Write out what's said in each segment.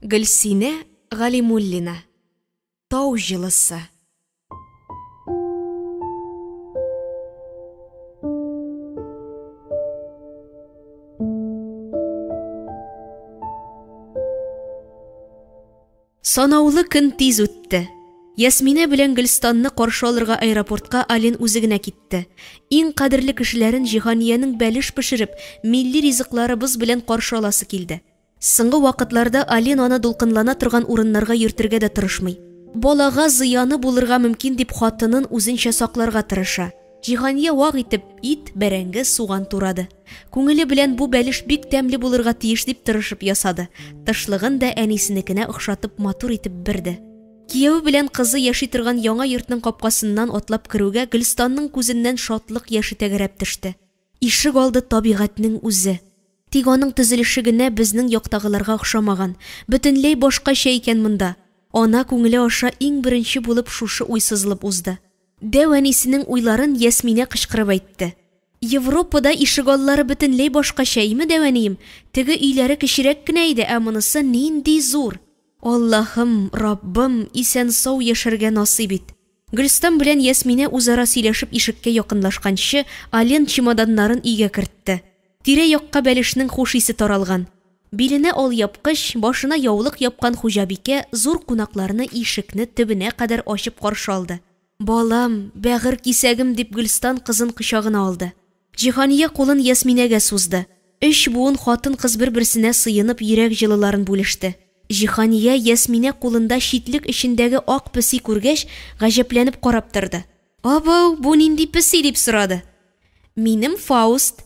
Гөлсинә Галимуллина. Тау җылысы. Санаулы көн тиз үтте. Ясминә белән Гөлстанны каршы алырга аэропортка Ален үзе генә китте. Иң кадерле кешеләрен Җиһаниянең бәлеш пешереп, милли ризыкларыбыз белән каршы аласы килде. Соңгы вакытларда Ален аны дулкынлана торган урыннарга йөртергә дә тырышмый. Балага зыяны булырга мөмкин дип хатынын үзенчә сакларга тырыша. Җиһания вак итеп ит, бәрәңге, суган турады. Күңеле белән бу бәлеш бик тәмле булырга тиеш дип тырышып ясады. Тышлыгын да әнисенекенә охшатып матур итеп берде. Кияве белән кызы яши торган яңа йортның капкасыннан атлап керүгә Гөлстанның күзеннән шатлык яше тәгәрәп төште. Ишек алды табигатьнең үзе. Тик аның төзелеше генә безнең яктагыларга охшамаган, бөтенләй башкача икән монда. Ана күңеле аша иң беренче булып шушы уй сызылып узды. Дәү әнисенең уйларын Ясминә кычкырып әйтте. Европада ишегаллары бөтенләй башкача, име, дәү әнием? Теге өйләре кечерәк кенә иде, ә монысы нинди зур! Аллаһым, Раббым, исән-сау яшәргә насыйп ит. Гөлстан белән Ясминә үзара сөйләшеп ишеккә якынлашканчы, Ален чемоданнарын өйгә кертте. Тирә-якка бәлешнең хуш исе таралган. Биленә алъяпкыч, башына яулык япкан хуҗабикә зур кунакларны ишекне төбенә кадәр ачып каршы алды. Балам, бәгырь кисәгем, дип Гөлстан кызын кочагына алды. Җиһания кулын Ясминәгә сузды. Өч буын хатын-кыз бер-берсенә сыенып йөрәк җылыларын бүлеште. Җиһания Ясминә кулында читлек эчендәге ак песи күргәч, гаҗәпләнеп карап торды. Абау, бу нинди песи? дип сорады. Минем Фауст.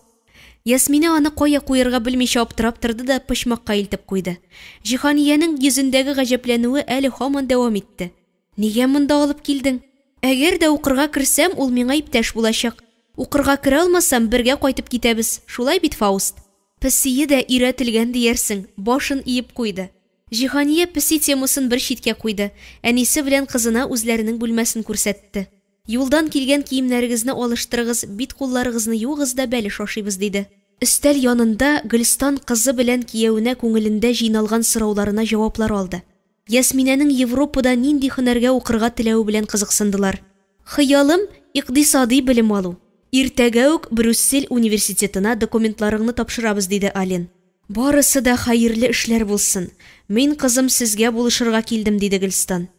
Ясминә аны кая куярга белмичә аптырап торды да почмакка илтеп куйды. Җиһаниянең йөзендәге гаҗәпләнүе әле һаман дәвам итте. Нигә монда алып килдең? Әгәр дә укырга керсәм, ул миңа иптәш булачак. Укырга керә алмасам, бергә кайтып китәбез. Шулай бит, Фауст? Песие дә өйрәтелгән диярсең, башын иеп куйды. Җиһания песи темасын бер читкә куйды, әнисе белән кызына үзләренең бүлмәсен күрсәтте. Юлдан килгән киемнәрегезне алыштырыгыз, бит-кулларыгызны юыгыз да бәлеш ашыйбыз, диде. Өстәл янында Гөлстан кызы белән киявенә күңелендә җыйналган сорауларына җаваплар алды. Ясминәнең Европада нинди һөнәргә укырга теләве белән кызыксындылар. Хыялым, икъдисади белем алу. Иртәгә үк Брюссель университетына документларыңны тапшырабыз, диде Ален. Барысы да хәерле эшләр булсын. Мин, кызым, сезгә булышырга килдем, диде Гөлстан.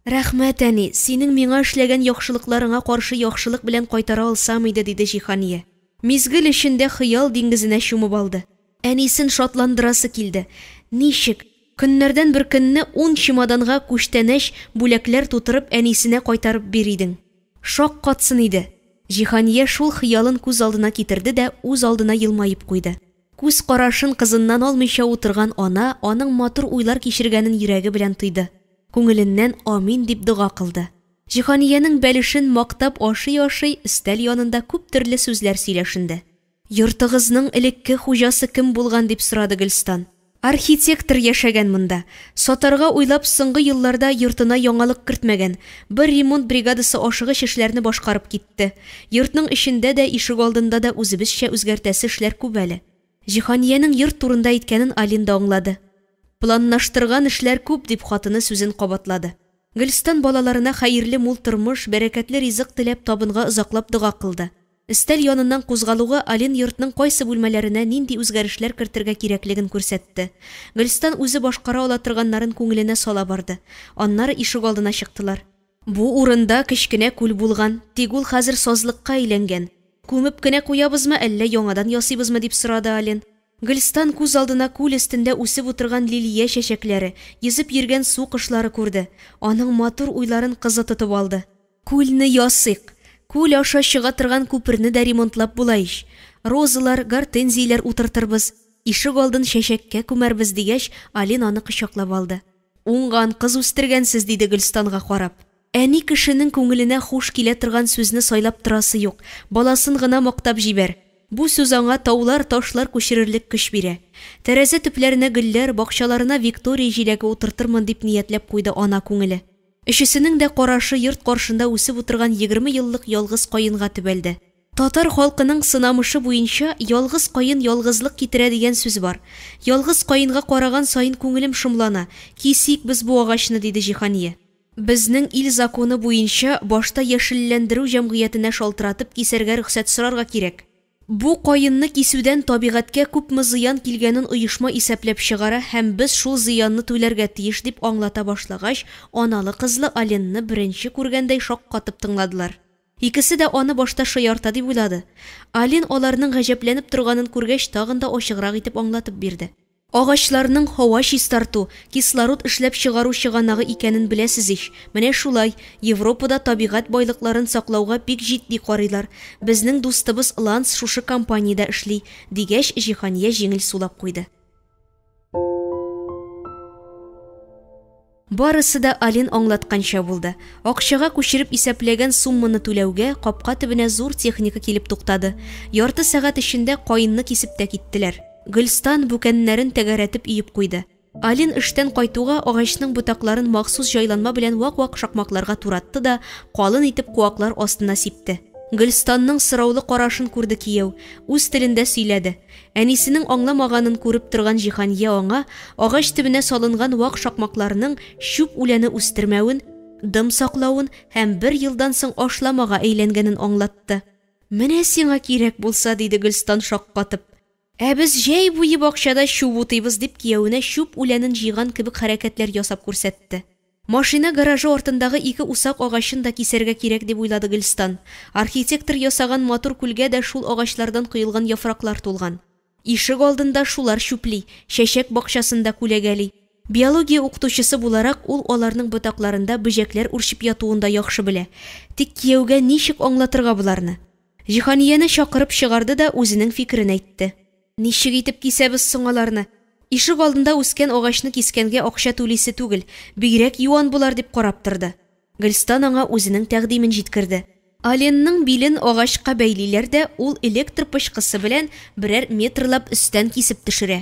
Рәхмәт, әни, синең миңа эшләгән яхшылыкларыңа каршы яхшылык белән кайтара алсам иде, диде Җиһания. Мизгел эчендә хыял диңгезенә чумып алды. Әнисен шатландырасы килде. Ничек? Көннәрдән бер көнне ун чемоданга күчтәнәч, бүләкләр тутырып әнисенә кайтарып бир идең. Шаккатсын иде. Җиһания шул хыялын күз алдына китерде дә үз алдына елмаеп куйды. Күз карашын кызыннан алмыйча утырган ана аның матур уйлар кичергәнен йөрәге белән тойды. Күңеленнән амин дип дога кылды. Җиһаниянең бәлешен мактап ашый-ашый өстәл янында күп төрле сүзләр сөйләшенде. Йортыгызның элекке хуҗасы кем булган, дип сорады Гөлстан. Архитектор яшәгән монда. Сатарга уйлап, соңгы елларда йортына яңалык кертмәгән. Бер ремонт бригадасы ашыгыч эшләрне башкарып китте. Йортның эчендә дә, ишегалдында да үзебезчә үзгәртәсе эшләр күп әле. Җиһаниянең йорт турында әйткәнен Алин да аңлады. Планнаштырган эшләр күп, дип хатыны сүзен кабатлады. Гөлстан балаларына хәерле мул тормыш, бәрәкәтле ризык теләп табынга озаклап дога кылды. Өстәл яныннан кузгалуга Ален йортның кайсы бүлмәләренә нинди үзгәрешләр кертергә кирәклеген күрсәтте. Гөлстан үзе башкара ала торганнарын күңеленә сала барды. Аннары ишегалдына чыктылар. Бу урында кечкенә күл булган, тик ул хәзер сазлыкка әйләнгән. Күмеп кенә куябызмы, әллә яңадан ясыйбызмы, дип сорады Ален. Гөлстан күз алдына күл өстендә үсеп утырган лилия чәчәкләре, йөзеп йөргән су кошлары күрде. Аның матур уйларын кызы тотып алды. Күлне ясыйк. Күл аша чыга торган күперне дә ремонтлап була ич. Розалар, гортензияләр утыртырбыз, ишек алдын чәчәккә күмәрбез, дигәч, Алин аны кочаклап алды. Уңган кыз үстергәнсез, диде Гөлстанга карап. Әни кешенең күңеленә хуш килә торган сүзне сайлап торасы юк, баласын гына мактап җибәр. Бу сүз аңа таулар, ташлар күчерерлек көч бирә. Тәрәзә төпләренә гөлләр, бакчаларына виктория җиләге утыртырмын, дип ниятләп куйды ана күңеле. Өчесенең дә карашы йорт каршында үсеп утырган 20 еллык ялгыз каенга төбәлде. Татар халкының сынамышы буенча, ялгыз каен ялгызлык китерә дигән сүз бар. Ялгыз каенга караган саен күңелем шомлана. Кисик без бу агачны, диде Җиһания. Безнең ил законы буенча, башта яшелләндерү җәмгыятенә шалтыратып кисәргә рөхсәт сорарга кирәк. Бу каенны кисүдән табигатькә күпме зыян килгәнен оешма исәпләп чыгара һәм без шул зыянны түләргә тиеш, дип аңлата башлагач, аналы-кызлы Аленны беренче күргәндәй шаккатып тыңладылар. Икесе дә аны башта шаярта дип уйлады. Ален аларның гаҗәпләнеп торганын күргәч, тагын да ачыграк итеп аңлатып бирде. Агачларның һава чистарту, кислород эшләп чыгару чыганагы икәнен беләсез ич. Менә шулай, Европада табигать байлыкларын саклауга бик җитди карыйлар. Безнең дустыбыз Ланс шушы компаниядә эшли, дигәч, Җиһания җиңел сулап куйды. Барысы да Алин аңлатканча булды. Акчага күчереп исәпләгән сумманы түләүгә, капка төбенә зур техника килеп туктады. Ярты сәгать эчендә каенны кисеп тә киттеләр. Гөлстан бүкәннәрен тәгәрәтеп өеп куйды. Алин эштән кайтуга агачның ботакларын махсус җайланма белән вак-вак шакмакларга туратты да, калын итеп куаклар астына сипте. Гөлстанның сораулы карашын күрде кияү, үз телендә сөйләде. Әнисенең аңламаганын күреп торган Җиһания аңа агач төбенә салынган вак шакмакларның чүп үләне үстермәвен, дым саклавын һәм бер елдан соң ашламага әйләнгәнен аңлатты. Менә сиңа кирәк булса, диде Гөлстан шаккатып. Ә без җәй буе бакчада чүп утыйбыз, дип кияүенә чүп үләнен җыйган кебек хәрәкәтләр ясап күрсәтте. Машина гаражы артындагы ике усак агачын да кисәргә кирәк, дип уйлады Гөлстан. Архитектор ясаган матур күлгә дә шул агачлардан коелган яфраклар тулган. Ишек алдында шулар чүпли, чәчәк бакчасында күләгәли. Биология укытучысы буларак, ул аларның ботакларында бөҗәкләр үрчеп ятуын да яхшы белә. Тик кияүгә ничек аңлатырга боларны? Җиһанияне чакырып чыгарды да үзенең фикерен әйтте. Ничек итеп кисәбез соң аларны? Ишек алдында үскән агачны кискәнгә акча түлисе түгел, бигрәк юан болар, дип карап торды. Гөлстан аңа үзенең тәкъдимен җиткерде. Аленның билен агачка бәйлиләр дә, ул электр пычкысы белән берәр метрлап өстән кисеп төшерә.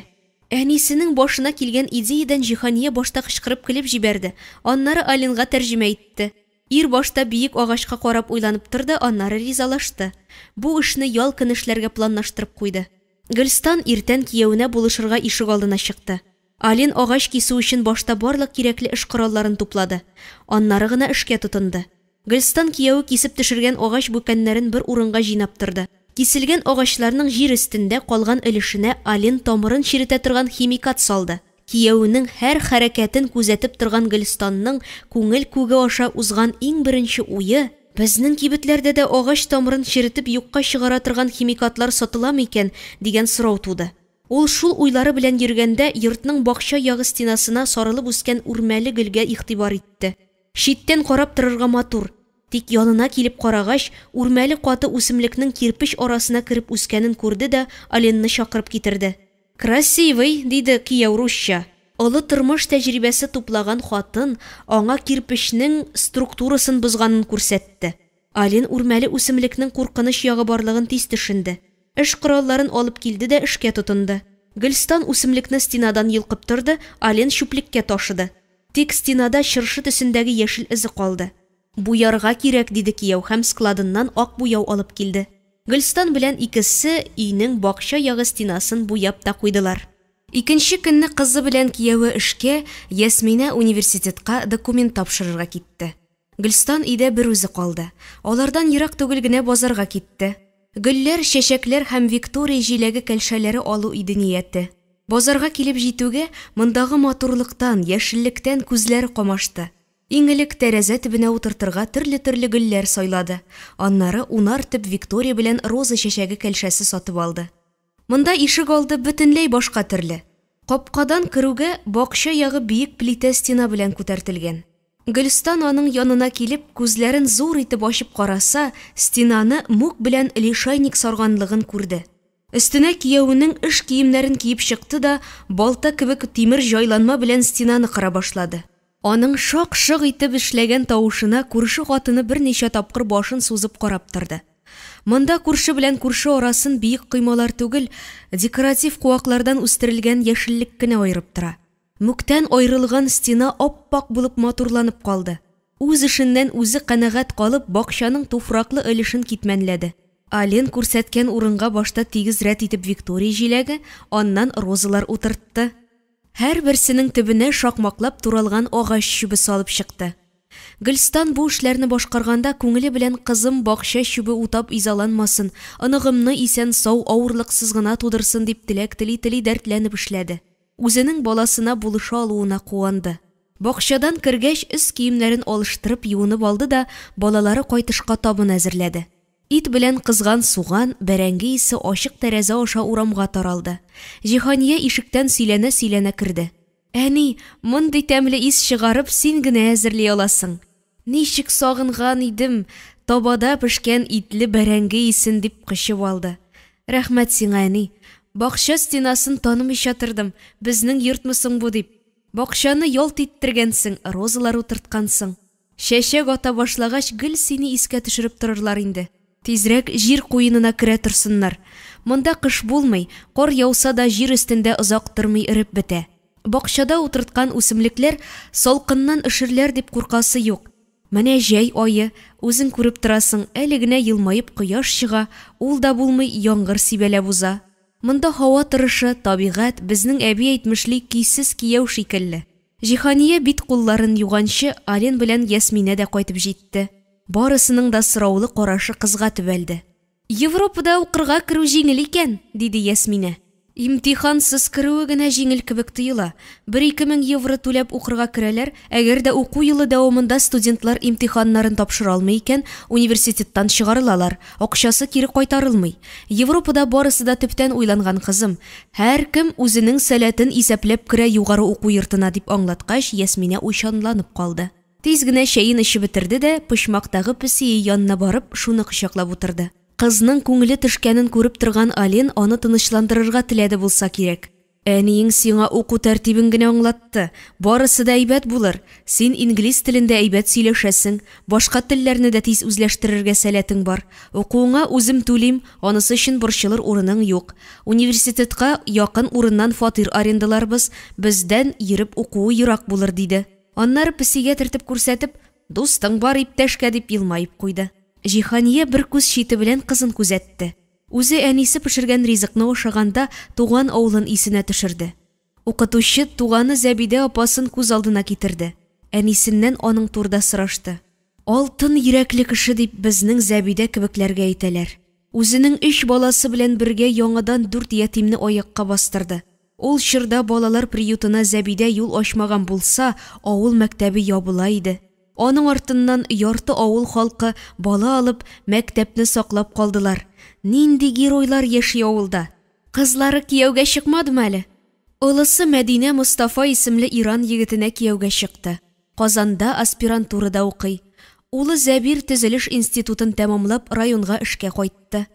Әнисенең башына килгән идеядән Җиһания башта кычкырып көлеп җибәрде, аннары Аленга тәрҗемә итте. Ир башта биек агачка карап уйланып торды, аннары ризалашты. Бу эшне ял көне эшләргә планлаштырып куйды. Гөлстан иртән кияүенә булышырга ишек алдына чыкты. Алин агач кисү өчен башта барлык кирәкле эш коралларын туплады. Аннары гына эшкә тотынды. Гөлстан кияве кисеп төшергән агач бүкәннәрен бер урынга җыйнап торды. Киселгән агачларның җир өстендә калган өлешенә Алин тамырын черетә торган химикат салды. Киявенең һәр хәрәкәтен күзәтеп торган Гөлстанның күңел күге аша узган иң беренче уе, Безнең кибетләрдә дә агач тамырын черетеп юкка чыгара торган химикатлар сатыламы икән, дигән сорау туды. Ул шул уйлары белән йөргәндә йортның бакча ягы стенасына сарылып үскән үрмәле гөлгә игътибар итте. Читтән карап торырга матур, тик янына килеп карагач, үрмәле каты үсемлекнең кирпеч арасына кереп үскәнен күрде дә Аленны чакырып китерде. Красивый, диде кияү русча. Олы тормыш тәҗрибәсе туплаган хатын аңа кирпечнең структурасын бозганын күрсәтте. Алин үрмәле үсемлекнең куркыныч ягы барлыгын тиз төшенде. Эш коралларын алып килде дә эшкә тотынды. Гөлстан үсемлекне стенадан йолкып торды, Алин чүплеккә ташыды. Тик стенада чыршы төсендәге яшел эзе калды. Буярга кирәк, диде кияү һәм складыннан ак буяу алып килде. Гөлстан белән икесе өйнең бакча ягы стенасын буяп та куйдылар. Икенче көнне кызы белән кияве эшкә, Ясминә университетка документ тапшырырга китте. Гөлстан өйдә бер үзе калды. Алардан ерак түгел генә базарга китте. Гөлләр, чәчәкләр һәм Виктория җиләге кәлшәләре алу иде нияте. Базарга килеп җитүгә, мондагы матурлыктан, яшеллектән күзләре камашты. Иң элек тәрәзә төбенә утыртырга төрле-төрле гөлләр сайлады. Аннары унар төп Виктория белән роза чәчәге кәлшәсе сатып алды. Монда ишек алды бөтенләй башка төрле. Капкадан керүгә бакча ягы биек плитә стена белән күтәртелгән. Гөлстан аның янына килеп, күзләрен зур итеп ачып караса, стенаны мүк белән лишайник сарганлыгын күрде. Өстенә киявенең эш киемнәрен киеп чыкты да, балта кебек тимер җайланма белән стенаны кыра башлады. Аның шак-шок итеп эшләгән тавышына күрше хатыны берничә тапкыр башын сузып карап торды. Монда күрше белән күрше арасын биек коймалар түгел, декоратив куаклардан үстерелгән яшеллек кенә аерып тора. Мүктән аерылган стена ап-ак булып матурланып калды. Үз эшеннән үзе канәгать калып, бакчаның туфраклы өлешен китмәнләде. Ален күрсәткән урынга башта тигез рәт итеп виктория җиләге, аннан розалар утыртты. Һәрберсенең төбенә шакмаклап туралган агач чүбе салып чыкты. Гөлстан бу эшләрне башкарганда күңеле белән кызым бакча чүбе утап изаланмасын, оныгымны исән-сау, авырлыксыз гына тудырсын дип теләк тели-тели дәртләнеп эшләде. Үзенең баласына булыша алуына куанды. Бакчадан кергәч, өс киемнәрен алыштырып юынып алды да балалары кайтышка табын әзерләде. Ит белән кызган суган, бәрәңге исе ачык тәрәзә аша урамга таралды. Җиһания ишектән сөйләнә-сөйләнә керде. Әни, мондый тәмле ис чыгарып, син генә әзерли аласың. Ничек сагынган идем, табада пешкән итле бәрәңге исен, дип кочып алды. Рәхмәт сиңа, әни. Бакча стенасын танымыйча тордым, безнең йортмы соң бу дип. Бакчаны ялт иттергәнсең, розалар утырткансың. Чәчәк ата башлагач, гел сине искә төшереп торырлар инде. Тизрәк җир куенына керә торсыннар. Монда кыш булмый, кар яуса да җир өстендә озак тормый эреп бетә. Бакчада утырткан үсемлекләр салкыннан өшерләр дип куркасы юк. Менә җәй ае, үзең күреп торасың, әле генә елмаеп кояш чыга, ул да булмый, яңгыр сибәләп уза. Монда һава торышы, табигать, безнең әби әйтмешли, көйсез кияү шикелле. Җиһания бит-кулларын юганчы, Ален белән Ясминә дә кайтып җитте. Барысының да сораулы карашы кызга төбәлде. Европада укырга керү җиңел икән, диде Ясминә. Имтихансыз керүе генә җиңел кебек тоела. Бер-ике мең евро түләп укырга керәләр, әгәр дә уку елы дәвамында студентлар имтиханнарын тапшыра алмый икән, университеттан чыгарылалар, акчасы кире кайтарылмый. Европада барысы да төптән уйланган, кызым. Һәркем үзенең сәләтен исәпләп керә югары уку йортына, дип аңлаткач, Ясминә уйчанланып калды. Тиз генә чәен эчеп бетерде дә, почмактагы песие янына барып, шуны кочаклап утырды. Кызның күңеле төшкәнен күреп торган Ален аны тынычландырырга теләде булса кирәк. Әниең сиңа уку тәртибен генә аңлатты. Барысы да әйбәт булыр. Син инглиз телендә әйбәт сөйләшәсең, башка телләрне дә тиз үзләштерергә сәләтең бар. Укуыңа үзем түлим, анысы өчен борчылыр урының юк. Университетка якын урыннан фатир арендаларбыз, бездән йөреп укуы ерак булыр, диде. Аннары песигә төртеп күрсәтеп, Дустың бар, иптәшкә, дип елмаеп куйды. Җиһания бер күз чите белән кызын күзәтте. Үзе әнисе пешергән ризыкны ашаганда туган авылын исенә төшерде. Укытучы туганы Зәбидә апасын күз алдына китерде. Әнисеннән аның турыда сорашты. Алтын йөрәкле кеше дип безнең Зәбидә кебекләргә әйтәләр. Үзенең өч баласы белән бергә яңадан дүрт ятимне аякка бастырды. Ул чорда балалар приютына Зәбидә юл ачмаган булса, авыл мәктәбе ябыла иде. Аның артыннан ярты авыл халкы бала алып, мәктәпне саклап калдылар. Нинди геройлар яши авылда! Кызлары кияүгә чыкмадымы әле? Олысы Мәдинә Мостафа исемле Иран егетенә кияүгә чыкты. Казанда аспирантурада укый. Улы Зәбир төзелеш институтын тәмамлап районга эшкә кайтты.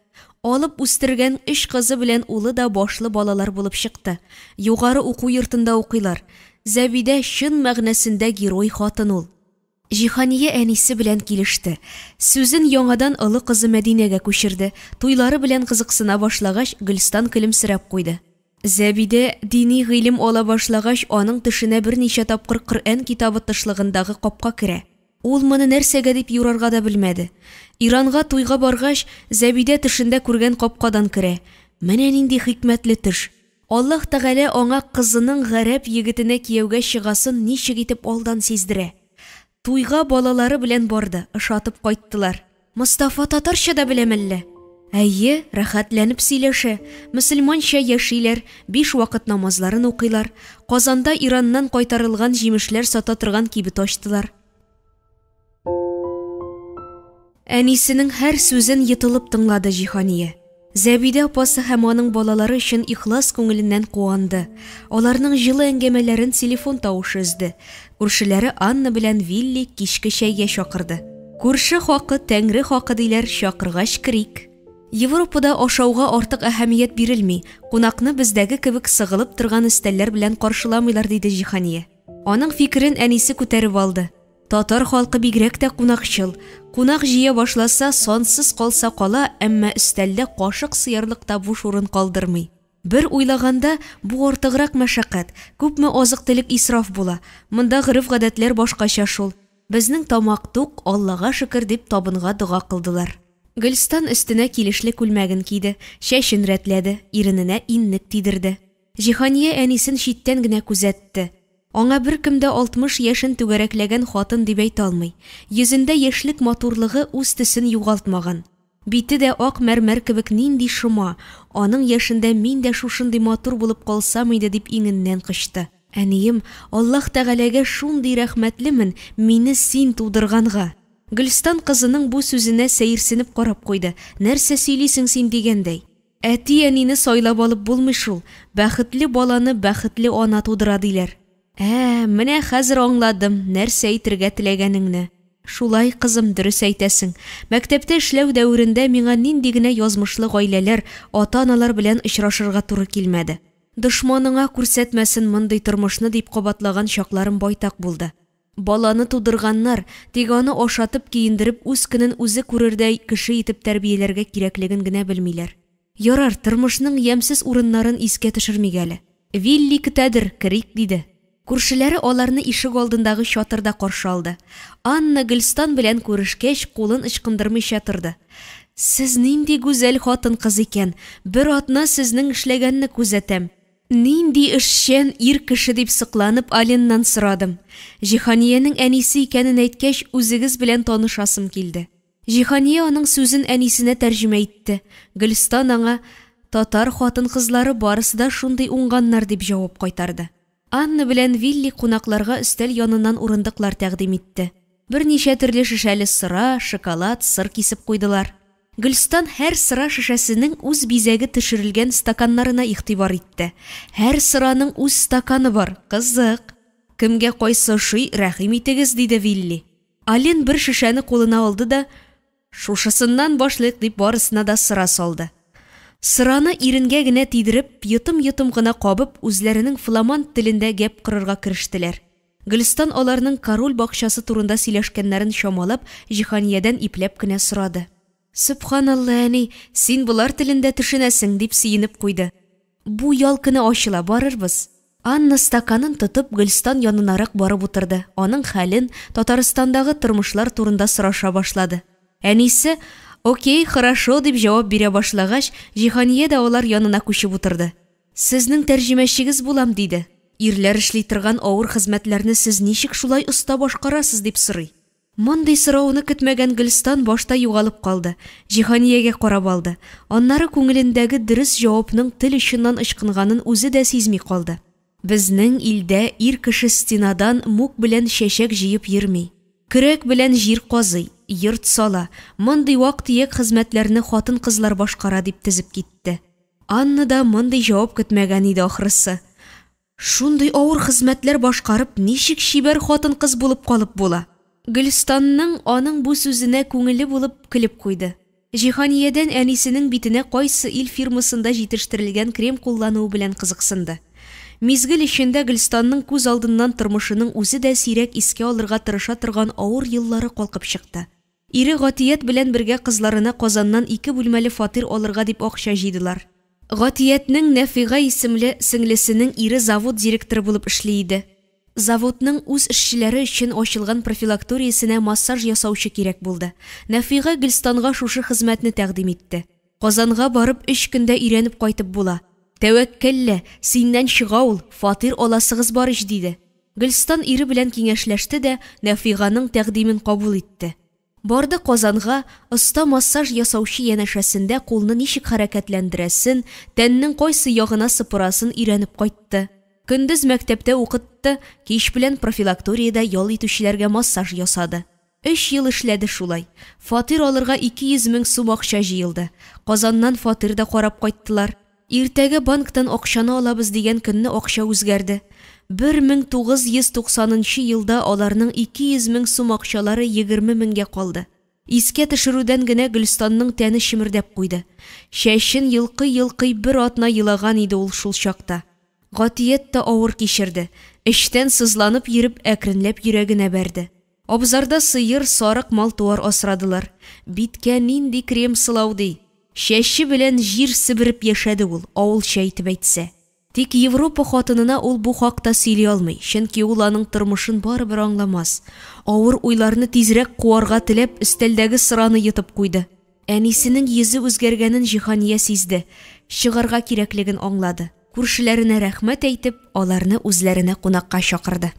Алып үстергән өч кызы белән улы да башлы балалар булып чыкты. Югары уку йортында укыйлар. Зәбидә чын мәгънәсендә герой хатын ул. Җиһания әнисе белән килеште. Сүзен яңадан олы кызы Мәдинәгә күчерде. Туйлары белән кызыксына башлагач, Гөлстан көлемсерәп куйды. Зәбидә дини гыйлем ала башлагач, аның төшенә берничә тапкыр Коръән китабы тышлыгындагы капка керә. Ул моны нәрсәгә дип юрарга да белмәде. Иранга туйга баргач, Зәбидә төшендә күргән капкадан керә. Менә нинди хикмәтле төш! Аллаһ Тәгалә аңа кызының гарәп егетенә кияүгә чыгасын ничек итеп алдан сиздерә. Туйга балалары белән барды, ошатып кайттылар. Мостафа татарча да белә мәллә? Әйе, рәхәтләнеп сөйләшә. Мөселманча яшиләр, биш вакыт намазларын укыйлар. Казанда Ираннан кайтарылган җимешләр сата торган кибет ачтылар. Әнисенең һәр сүзен йотылып тыңлады Җиһания. Зәбидә апасы һәм аның балалары өчен ихлас күңеленнән куанды. Аларның җылы әңгәмәләрен телефон тавышы өзде. Күршеләре Анна белән Вилли кичке чәйгә чакырды. Күрше хакы, тәңре хакы диләр, чакыргач керик. Европада ашауга артык әһәмият бирелми, кунакны бездәге кебек сыгылып торган өстәлләр белән каршыламыйлар, диде Җиһания. Аның фикерен әнисе күтәреп алды. Татар халкы бигрәк тә кунакчыл. Кунак җыя башласа, сансыз калса кала, әмма өстәлдә кашык сыярлык та буш урын калдырмый. Бер уйлаганда, бу артыграк мәшәкать, күпме азык-төлек исраф була. Монда гореф-гадәтләр башкача шул. Безнең тамак тук, Аллага шөкер, дип табынга дога кылдылар. Гөлстан өстенә килешле күлмәген киде, чәчен рәтләде, ирененә иннек тидерде. Җиһания әнисен читтән генә күзәтте. Аңа беркем дә 60 яшен түгәрәкләгән хатын дип әйтә алмый. Йөзендә яшьлек матурлыгы үз төсен югалтмаган. Бите дә ак мәрмәр кебек нинди шома, аның яшендә мин дә шушындый матур булып калсам иде дип иңеннән кочты. Әнием, Аллаһ Тәгаләгә шундый рәхмәтлемен, мине син тудырганга. Гөлстан кызының бу сүзенә сәерсенеп карап куйды, нәрсә сөйлисең син дигәндәй. Әти-әнине сайлап алып булмый шул, бәхетле баланы бәхетле ана тудыра диләр. Ә, менә хәзер аңладым, нәрсә әйтергә теләгәнеңне. Шулай, кызым, дөрес әйтәсең. Мәктәптә эшләү дәверендә миңа нинди генә язмышлы гаиләләр, ата-аналар белән очрашырга туры килмәде. Дошманыңа күрсәтмәсен мондый тормышны дип кабатлаган чакларым байтак булды. Баланы тудырганнар, тик аны ашатып-киендереп үз көнен үзе күрердәй кеше итеп тәрбияләргә кирәклеген генә белмиләр. Ярар, тормышның ямьсез урыннарын искә төшермик әле. Вилли көтәдер, керик, диде. Күршеләре аларны ишек алдындагы чатырда каршы алды. Анна Гөлстан белән күрешкәч, кулын ычкындырмыйча торды. Сез нинди гүзәл хатын-кыз икән, бер атна сезнең эшләгәнне күзәтәм. Нинди эшчән ир кеше дип сокланып Аленнан сорадым. Җиһаниянең әнисе икәнен әйткәч, үзегез белән танышасым килде. Җиһания аның сүзен әнисенә тәрҗемә итте. Гөлстан аңа, Татар хатын-кызлары барысы да шундый уңганнар, дип җавап кайтарды. Анна белән Вилли кунакларга өстәл яныннан урындыклар тәкъдим итте. Берничә төрле шешәле сыра, шоколад, сыр кисеп куйдылар. Гөлстан һәр сыра шешәсенең үз бизәге төшерелгән стаканнарына игътибар итте. Һәр сыраның үз стаканы бар, кызык. Кемгә кайсы ошый, рәхим итегез, диде Вилли. Ален бер шешәне кулына алды да, шушысыннан башлыйк дип барысына да сыра салды. Сыраны иренгә генә тидереп, йотым-йотым гына кабып, үзләренең фламанд телендә гәп корырга керештеләр. Гөлстан аларның король бакчасы турында сөйләшкәннәрен чамалап, Җиһаниядән ипләп кенә сорады. Сөбханалла, әни, син болар телен дә төшенәсең, дип сөенеп куйды. Бу ял көне ачыла, барырбыз. Анна стаканын тотып Гөлстан янынарак барып утырды, аның хәлен, Татарстандагы тормышлар турында сораша башлады. Әнисе, Окей, хорошо, дип җавап бирә башлагач, Җиһания дә алар янына күчеп утырды. Сезнең тәрҗемәчегез булам, диде. Ирләр эшли торган авыр хезмәтләрне сез ничек шулай оста башкарасыз, дип сорый. Мондый сорауны көтмәгән Гөлстан башта югалып калды, Җиһаниягә карап алды. Аннары күңелендәге дөрес җавапның тел очыннан ычкынганын үзе дә сизми калды. Безнең илдә ир кеше стенадан мүк белән чәчәк җыеп йөрми. Көрәк белән җир казый, йорт сала, мондый вак-төяк хезмәтләрне хатын-кызлар башкара, дип тезеп китте. Анна да мондый җавап көтмәгән иде ахрысы. Шундый авыр хезмәтләр башкарып, ничек чибәр хатын-кыз булып калып була? Гөлстанның аның бу сүзенә күңеле булып көлеп куйды. Җиһаниядән әнисенең битенә кайсы ил фирмасында җитештерелгән крем куллануы белән кызыксынды. Мизгел эчендә Гөлстанның күз алдыннан тормышының үзе дә сирәк искә алырга тырыша торган авыр еллары калкып чыкты. Ире Гатият белән бергә кызларына Казаннан ике бүлмәле фатир алырга дип акча җыйдылар. Гатиятнең Нәфыйга исемле сеңлесенең ире завод директоры булып эшли иде. Заводның үз эшчеләре өчен ачылган профилакториясенә массаж ясаучы кирәк булды. Нәфыйга Гөлстанга шушы хезмәтне тәкъдим итте. Казанга барып өч көндә өйрәнеп кайтып була. Тәвәккәллә, синнән чыга ул, фатир аласыгыз бар ич, диде. Гөлстан ире белән киңәшләште дә Нәфыйганың тәкъдимен кабул итте. Барды Казанга, оста массаж ясаучы янәшәсендә кулны ничек хәрәкәтләндерәсен, тәннең кайсы ягына сыпырасын өйрәнеп кайтты. Көндез мәктәптә укытты, кич белән профилакториядә ял итүчеләргә массаж ясады. Өч ел эшләде шулай. Фатир алырга 200 мең сум акча җыелды. Казаннан фатир да карап кайттылар. Иртәгә банктан акчаны алабыз дигән көнне акча үзгәрде. 1990 нчы елда аларның 200 мең сум акчалары 20 меңгә калды. Искә төшерүдән генә Гөлстанның тәне чемердәп куйды. Чәчен йолкый-йолкый бер атна елаган иде ул шул чакта. Гатият тә авыр кичерде. Эчтән сызланып йөреп, әкренләп йөрәгенә бәрде. Абзарда сыер, сарык, мал-туар асрадылар. Биткә нинди крем сылау ди! Чәче белән җир себереп яшәде ул, авылча итеп әйтсә. Тик Европа хатынына ул бу хакта сөйли алмый, чөнки ул аның тормышын барыбер аңламас. Авыр уйларны тизрәк куарга теләп, өстәлдәге сыраны йотып куйды. Әнисенең йөзе үзгәргәнен Җиһания сизде, чыгарга кирәклеген аңлады. Күршеләренә рәхмәт әйтеп, аларны үзләренә кунакка чакырды.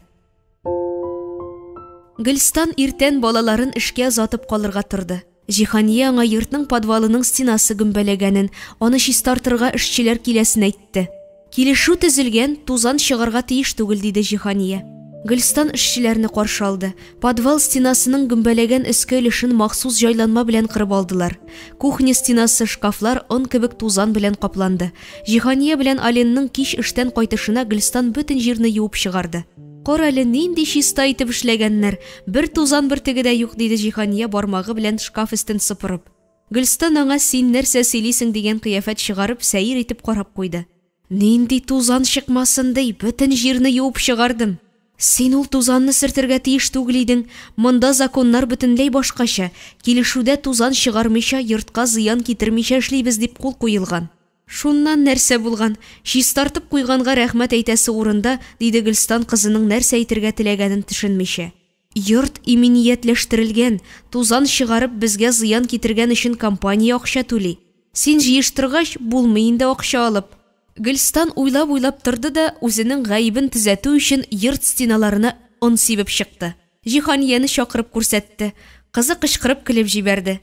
Гөлстан иртән балаларын эшкә озатып калырга торды. Җиһания аңа йортның подвалының стенасы гөмбәләгәнен, аны чистартырга эшчеләр киләсен әйтте. Килешү төзелгән, тузан чыгарга тиеш түгел, диде Җиһания. Гөлстан эшчеләрне каршы алды. Подвал стенасының гөмбәләгән өске өлешен махсус җайланма белән кырып алдылар. Кухня стенасы, шкафлар он кебек тузан белән капланды. Җиһания белән Аленның кич эштән кайтышына Гөлстан бөтен җирне юып чыгарды. Кара әле, нинди чиста итеп эшләгәннәр, бер тузан бөртеге дә юк, диде Җиһания бармагы белән шкаф өстен сыпырып. Гөлстан аңа син нәрсә сөйлисең дигән кыяфәт чыгарып, сәер итеп карап куйды. Нинди тузан чыкмасын ди, бөтен җирне юып чыгардым. Син ул тузанны сөртергә тиеш түгел идең, монда законнар бөтенләй башкача, килешүдә тузан чыгармыйча, йортка зыян китермичә эшлибез дип кул куелган. Шуннан нәрсә булган, чистартып куйганга рәхмәт әйтәсе урында, диде Гөлстан кызының нәрсә әйтергә теләгәнен төшенмичә. Йорт иминиятләштерелгән, тузан чыгарып безгә зыян китергән өчен компания акча түли. Син җыештыргач, булмый инде акча алып. Гөлстан уйлап-уйлап торды да, үзенең гаебен төзәтү өчен йорт стеналарына он сибеп чыкты. Җиһанияне чакырып күрсәтте. Кызы кычкырып көлеп җибәрде.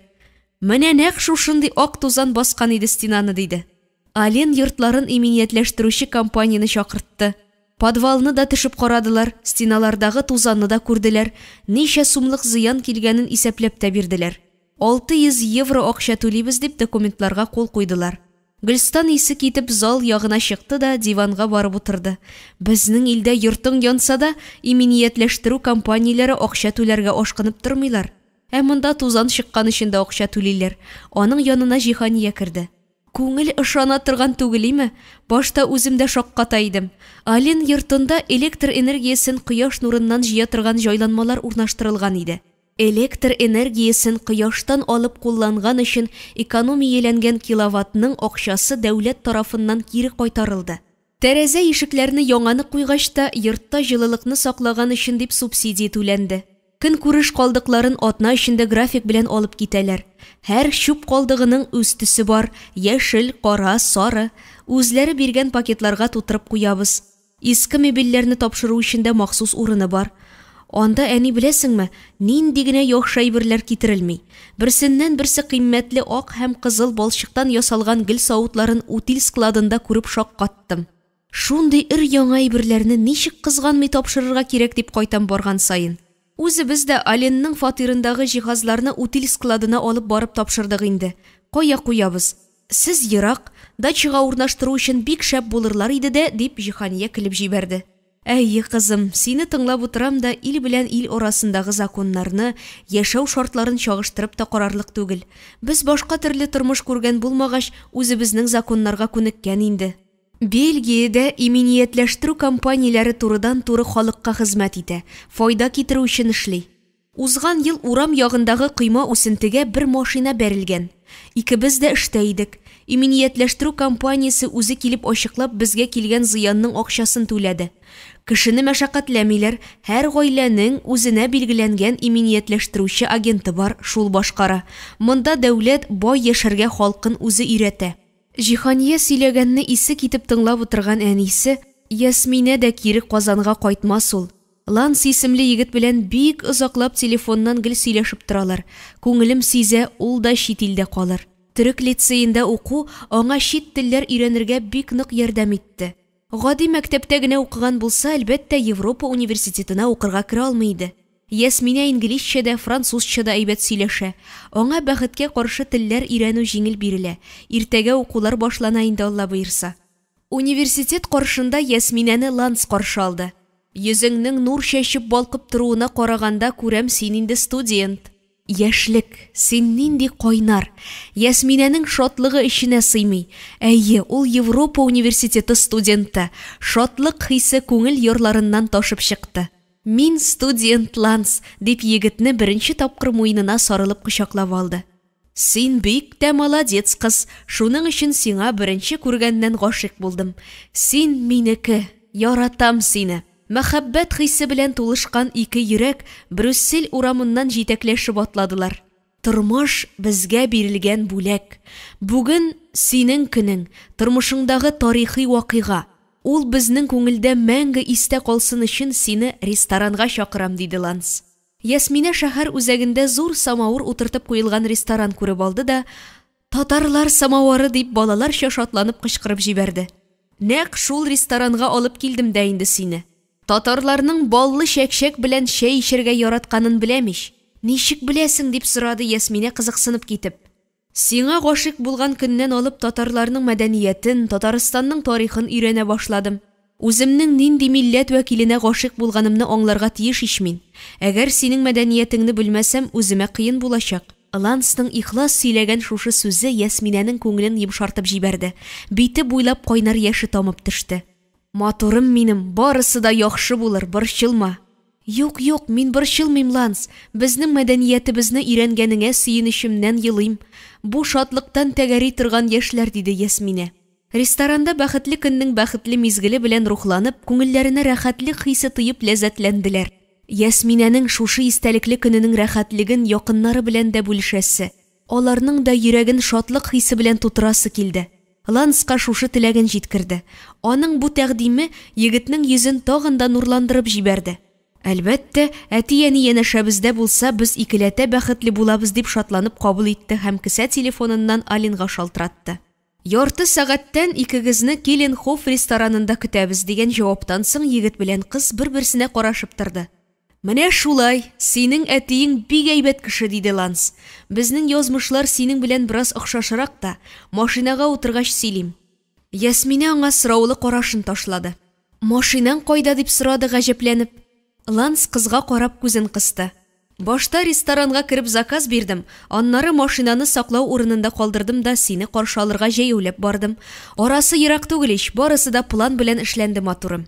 Менә нәкъ шушындый ак тузан баскан иде стенаны, диде. Ален йортларын иминиятләштерүче компанияне чакыртты. Подвалны да төшеп карадылар, стеналардагы тузанны да күрделәр, ничә сумлык зыян килгәнен исәпләп тә бирделәр. 600 евро акча түлибез дип документларга кул куйдылар. Гөлстан исе китеп зал ягына чыкты да диванга барып утырды. Безнең илдә йортың янса да, иминиятләштерү компанияләре акча түләргә ашкынып тормыйлар. Ә монда тузан чыккан өчен дә акча түлиләр. Аның янына Җиһания керде. Күңел ышана торган түгелиме? Башта үзем дә шакката идем. Ален йортында электр энергиясен кояш нурыннан җыя торган җайланмалар урнаштырылган иде. Электр энергиясен кояштан алып кулланган өчен экономияләнгән киловаттның акчасы дәүләт тарафыннан кире кайтарылды. Тәрәзә ишекләрне яңаны куйгач та, йортта җылылыкны саклаган өчен дип субсидия түләнде. Көнкүреш калдыкларын атна эчендә график белән алып китәләр. Һәр чүп калдыгының үз төсе бар, яшел, кара, сары. Үзләре биргән пакетларга тутырып куябыз. Иске мебельләрне тапшыру өчен дә махсус урыны бар. Анда, әни, беләсеңме, нинди генә яхшы әйберләр китерелми. Берсеннән-берсе кыйммәтле ак һәм кызыл балчыктан ясалган гөл савытларын утиль складында күреп шаккаттым. Шундый өр-яңа әйберләрне ничек кызганмый тапшырырга кирәк дип кайтам барган саен. Үзебез дә Аленның фатирындагы җиһазларны утиль складына алып барып тапшырдык инде. Кая куябыз? Сез ерак, дачага урнаштыру өчен бик шәп булырлар иде дә, дип Җиһания көлеп җибәрде. Әйе, кызым, сине тыңлап утырам да, ил белән ил арасындагы законнарны, яшәү шартларын чагыштырып та карарлык түгел. Без башка төрле тормыш күргән булмагач, үзебезнең законнарга күнеккән инде. Бельгиядә иминиятләштерү компанияләре турыдан-туры халыкка хезмәт итә, файда китерү өчен эшли. Узган ел урам ягындагы койма үсентегә бер машина бәрелгән. Икебез дә эштә идек. Иминиятләштерү компаниясе үзе килеп ачыклап, безгә килгән зыянның акчасын түләде. Кешене мәшәкатьләмиләр, һәр гаиләнең үзенә билгеләнгән иминиятләштерүче агенты бар, шул башкара. Монда дәүләт бай яшәргә халкын үзе өйрәтә. Җиһания сөйләгәнне исе китеп тыңлап утырган әнисе, Ясминә дә кире Казанга кайтмас ул. Ланс исемле егет белән бик озаклап телефоннан гел сөйләшеп торалар. Күңелем сизә, ул да чит илдә калыр. Төрек лицеенда уку аңа чит телләр өйрәнергә бик нык ярдәм итте. Гади мәктәптә генә укыган булса, әлбәттә, Европа университетына укырга керә алмый иде. Ясминә инглизчә дә, французча да әйбәт сөйләшә. Аңа бәхеткә каршы телләр өйрәнү җиңел бирелә. Иртәгә укулар башлана инде, Алла боерса. Университет каршында Ясминәне Ланс каршы алды. Йөзеңнең нур чәчеп балкып торуына караганда күрәм, син инде студент. Яшьлек, син нинди кайнар! Ясминәнең шатлыгы эченә сыймый. Әйе, ул Европа университеты студенты. Шатлык хисе күңел ярларыннан ташып чыкты. Мин студент, Ланс, дип егетне беренче тапкыр муенына сарылып кочаклап алды. Син бик тә молодец кыз, шуның өчен сиңа беренче күргәннән гашыйк булдым. Син минеке, яратам сине. Мәхәббәт хисе белән тулышкан ике йөрәк Брюссель урамыннан җитәкләшеп атладылар. Тормыш, безгә бирелгән бүләк. Бүген, синең көнең, тормышыңдагы тарихи вакыйга. Ул безнең күңелдә мәңге истә калсын өчен сине ресторанга чакырам, диде Ланс. Ясминә шәһәр үзәгендә зур самавыр утыртып куелган ресторан күреп алды да, Татарлар самавары дип балаларча шатланып кычкырып җибәрде. Нәкъ шул ресторанга алып килдем дә инде сине. Татарларның баллы чәкчәк белән чәй эчәргә яратканын беләм ич. Ничек беләсең? дип сорады Ясминә кызыксынып китеп. Сиңа гашыйк булган көннән алып татарларның мәдәниятен, Татарстанның тарихын өйрәнә башладым. Үземнең нинди милләт вәкиленә гашыйк булганымны аңларга тиеш ич мин. Әгәр синең мәдәниятеңне белмәсәм, үземә кыен булачак. Лансның ихлас сөйләгән шушы сүзе Ясминәнең күңелен йомшартып җибәрде. Бите буйлап кайнар яше тамып төште. Матурым минем, барысы да яхшы булыр, борчылма. Юк, юк, мин борчылмыйм, Ланс. Безнең мәдәниятебезне өйрәнгәнеңә сөенечемнән елыйм. Бу шатлыктан тәгәри торган яшьләр, диде Ясминә. Ресторанда бәхетле көннең бәхетле мизгеле белән рухланып, күңелләренә рәхәтлек хисе тоеп ләззәтләнделәр. Ясминәнең шушы истәлекле көненең рәхәтлеген якыннары белән дә бүлешәсе, аларның да йөрәген шатлык хисе белән тутырасы килде. Ланска шушы теләген җиткерде. Аның бу тәкъдиме егетнең йөзен тагын да нурландырып җибәрде. Әлбәттә, әти-әни янәшәбездә булса, без икеләтә бәхетле булабыз, дип шатланып кабул итте һәм кесә телефоныннан Алинга шалтыратты. Ярты сәгатьтән икегезне Киленхоф ресторанында көтәбез, дигән җаваптан соң егет белән кыз бер-берсенә карашып торды. Менә шулай, синең әтиең бик әйбәт кеше, диде Ланс. Безнең язмышлар синең белән бераз охшашрак та, машинага утыргач сөйлим. Ясминә аңа сораулы карашын ташлады. Машинаң кайда, дип сорады гаҗәпләнеп. Ланс кызга карап күзен кысты. Башта ресторанга кереп заказ бирдем, аннары машинаны саклау урынында калдырдым да сине каршы алырга җәяүләп бардым. Арасы ерак түгел ич, барысы да план белән эшләнде, матурым.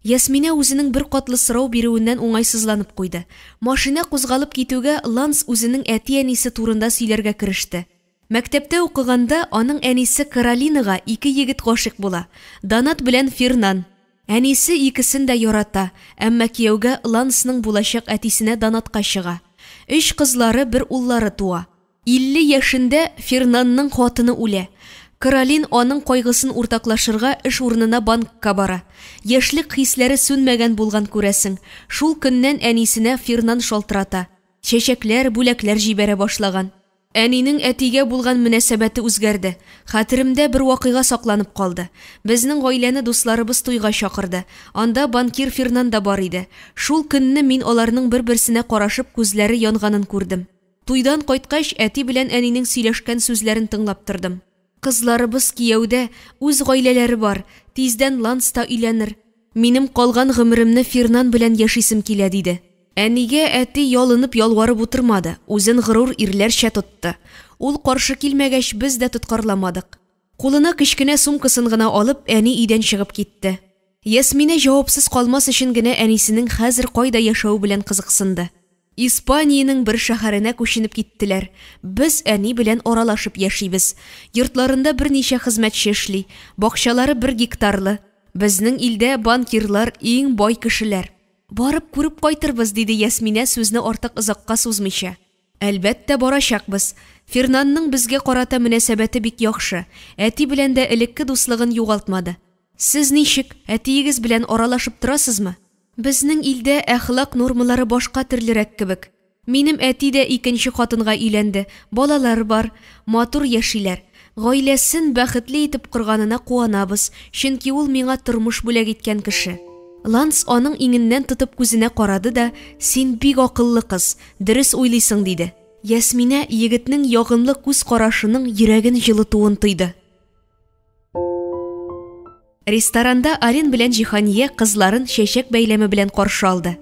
Ясминә үзенең беркатлы сорау бирүеннән уңайсызланып куйды. Машина кузгалып китүгә, Ланс үзенең әти-әнисе турында сөйләргә кереште. Мәктәптә укыганда аның әнисе Каролинага ике егет гашыйк була, Донат белән Фернан. Әнисе икесен дә ярата, әмма кияүгә Лансның булачак әтисенә Донатка чыга. Өч кызлары, бер уллары туа. 50 яшендә Фернанның хатыны үлә. Каролин аның кайгысын уртаклашырга эш урынына банкка бара. Яшьлек хисләре сүнмәгән булган күрәсең. Шул көннән әнисенә Фернан шалтырата. Чәчәкләр, бүләкләр җибәрә башлаган. Әнинең әтигә булган мөнәсәбәте үзгәрде. Хәтеремдә бер вакыйга сакланып калды. Безнең гаиләне дусларыбыз туйга чакырды. Анда банкир Фернан да бар иде. Шул көнне мин аларның бер-берсенә карашып күзләре янганын күрдем. Туйдан кайткач, әти белән әнинең сөйләшкән сүзләрен тыңлап тордым. Кызларыбыз кияүдә, үз гаиләләре бар, тиздән Ланс та өйләнер. Минем калган гомеремне Фернан белән яшисем килә, диде. Әнигә әти ялынып-ялварып утырмады, үзен горур ирләрчә тотты. Ул каршы килмәгәч, без дә тоткарламадык. Кулына кечкенә сумкасын гына алып, әни өйдән чыгып китте. Ясминә җавапсыз калмас өчен генә әнисенең хәзер кайда яшәве белән кызыксынды. Испаниянең бер шәһәренә күченеп киттеләр. Без әни белән аралашып яшибез. Йортларында берничә хезмәтче эшли. Бакчалары бер гектарлы. Безнең илдә банкирлар иң бай кешеләр. Барып күреп кайтырбыз, диде Ясминә сүзне артык озакка сузмыйча. Әлбәттә, барачакбыз. Фернанның безгә карата мөнәсәбәте бик яхшы. Әти белән дә элекке дуслыгын югалтмады. Сез ничек, әтиегез белән аралашып торасызмы? Безнең илдә әхлак нормалары башка төрлерәк кебек. Минем әти дә икенче хатынга өйләнде, балалары бар, матур яшиләр. Гаиләсен бәхетле итеп корганына куанабыз, чөнки ул миңа тормыш бүләк иткән кеше. Ланс аның иңеннән тотып күзенә карады да, Син бик акыллы кыз, дөрес уйлыйсың, диде. Ясминә егетнең ягымлы күз карашының йөрәген җылытуын тойды. Ресторанда Арин белән Җиһания кызларын чәчәк бәйләме белән каршы алды.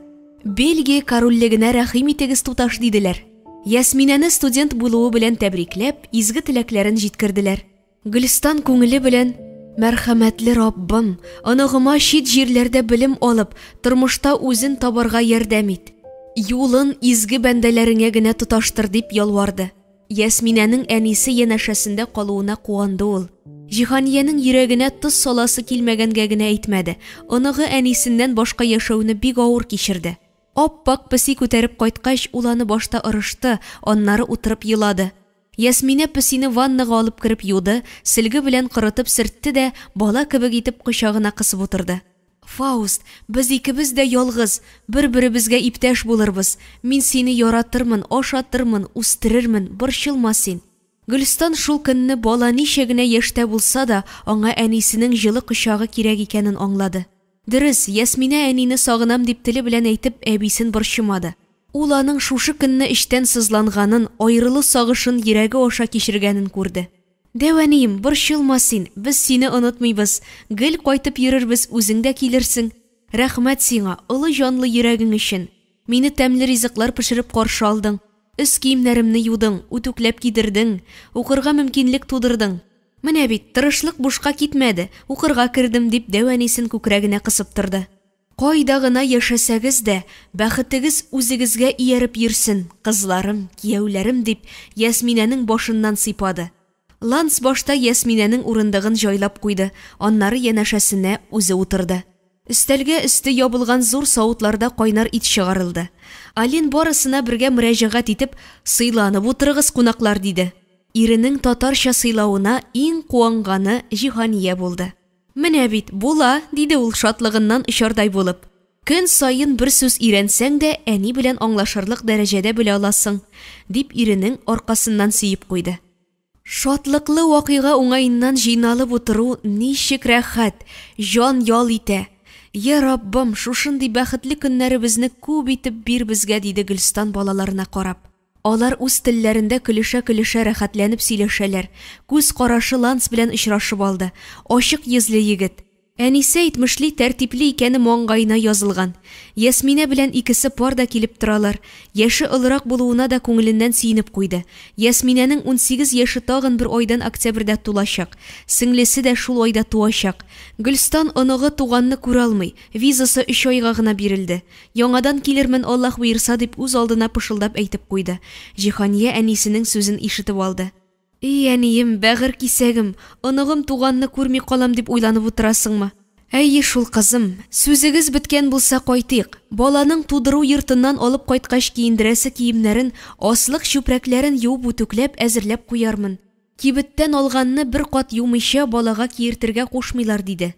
Бельгия корольлегенә рәхим итегез, туташ, диделәр. Ясминәне студент булуы белән тәбрикләп, изге теләкләрен җиткерделәр. Гөлстан күңеле белән Мәрхәмәтле Раббым, оныгыма чит җирләрдә белем алып, тормышта үзен табарга ярдәм ит. Юлын изге бәндәләреңә генә тоташтыр, дип ялварды. Ясминәнең әнисе янәшәсендә калуына куанды ул. Җиһаниянең йөрәгенә тоз саласы килмәгәнгә генә әйтмәде. Оныгы әнисеннән башка яшәүне бик авыр кичерде. Ап-ак песи күтәреп кайткач, ул аны башта ырышты, аннары утырып елады. Ясминә песине ваннага алып кереп юды, сөлге белән корытып сөртте дә, бала кебек итеп кочагына кысып утырды. Фауст, без икебез дә ялгыз, бер-беребезгә иптәш булырбыз. Мин сине яратырмын, ашатырмын, үстерермен, борчылма син. Гөлстан шул көнне бала ничә генә яшьтә булса да, аңа әнисенең җылы кочагы кирәк икәнен аңлады. Дөрес, Ясминә әнине сагынам дип теле белән әйтеп әбисен борчымады. Ул аның шушы көнне эчтән сызланганын, аерылу сагышын йөрәге аша кичергәнен күрде. Дәү әнием, борчылма син, без сине онытмыйбыз, гел кайтып йөрербез, үзең дә килерсең. Рәхмәт сиңа, олы җанлы йөрәгең өчен. Мине тәмле ризыклар пешереп каршы алдың. Өс киемнәремне юдың, үтүкләп кидердең, укырга мөмкинлек тудырдың. Менә бит, тырышлык бушка китмәде, укырга кердем, дип дәү әнисен күкрәгенә кысып торды. Кайда гына яшәсәгез дә, бәхетегез үзегезгә ияреп йөрсен, кызларым, кияүләрем, дип Ясминәнең башыннан сыйпады. Ланс башта Ясминәнең урындыгын җайлап куйды, аннары янәшәсенә үзе утырды. Өстәлгә өсте ябылган зур савытларда кайнар ит чыгарылды. Алин барысына бергә мөрәҗәгать итеп, Сыйланып утырыгыз, кунаклар, диде. Иренең татарча сыйлавына иң куанганы Җиһания булды. Менә бит, була, диде ул шатлыгыннан очардай булып. Көн саен бер сүз өйрәнсәң дә, әни белән аңлашырлык дәрәҗәдә белә аласың, дип иренең аркасыннан сөеп куйды. Шатлыклы вакыйга уңаеннан җыйналып утыру ничек рәхәт, җан ял итә. Йә Раббым, шушындый бәхетле көннәребезне күп итеп бир безгә, диде Гөлстан балаларына карап. Алар үз телләрендә көлешә-көлешә рәхәтләнеп сөйләшәләр. Күз карашы Ланс белән очрашып алды. Ачык йөзле егет. Әнисе әйтмешли, тәртипле икәне маңгаена язылган. Ясминә белән икесе пар да килеп торалар. Яше олырак булуына да күңеленнән сөенеп куйды. Ясминәнең 18 яше тагын бер айдан октябрьдә тулачак. Сеңлесе дә шул айда туачак. Гөлстан оныгы туганны күрә алмый. Визасы өч айга гына бирелде. Яңадан килермен, Аллаһ боерса, дип үз алдына пышылдап әйтеп куйды. Җиһания әнисенең сүзен ишетеп алды. И әнием, бәгырь кисәгем, оныгым туганны күрми калам дип уйланып утырасыңмы? Әйе шул, кызым. Сүзегез беткән булса кайтыйк. Баланың тудыру йортыннан алып кайткач киендерәсе киемнәрен, аслык чүпрәкләрен юып үтүкләп әзерләп куярмын. Кибеттән алганны бер кат юмыйча балага киертергә кушмыйлар, диде.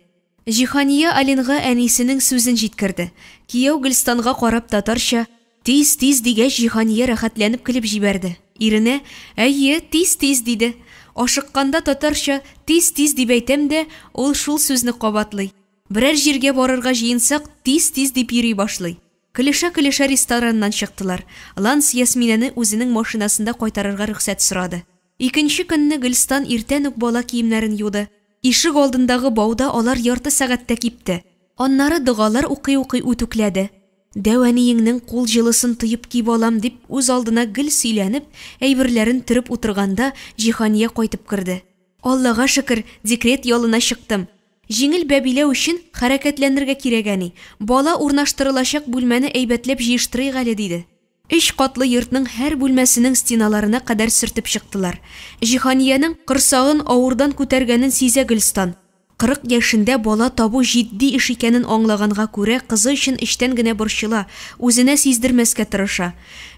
Җиһания Алинга әнисенең сүзен җиткерде. Кияү Гөлстанга карап татарча, Тиз, тиз, дигәч, Җиһания рәхәтләнеп көлеп җибәрде. Иренә, Әйе, тиз, тиз, диде. Ашыкканда татарча тиз, тиз дип әйтәм дә, ул шул сүзне кабатлый. Берәр җиргә барырга җыенсак, тиз, тиз дип йөри башлый. Көлешә-көлешә рестораннан чыктылар. Ланс Ясминәне үзенең машинасында кайтарырга рөхсәт сорады. Икенче көнне Гөлстан иртән үк бала киемнәрен юды. Ишек алдындагы бауда алар ярты сәгатьтә кипте. Аннары догалар укый-укый үтүкләде. Дәү әниеңнең кул җылысын тоеп ки, балам, дип үз алдына гел сөйләнеп, әйберләрен төреп утырганда Җиһания кайтып керде. Аллага шөкер, декрет ялына чыктым. Җиңел бәбиләү өчен хәрәкәтләнергә кирәк, әни. Бала урнаштырылачак бүлмәне әйбәтләп җыештырыйк әле, диде. Өч катлы йортның һәр бүлмәсенең стеналарына кадәр сөртеп чыктылар. Җиһаниянең корсагын авырдан күтәргәнен сизә Гөлстан. 40 яшендә бала табу җитди эш икәнен аңлаганга күрә кызы өчен эчтән генә борчыла, үзенә сиздермәскә тырыша.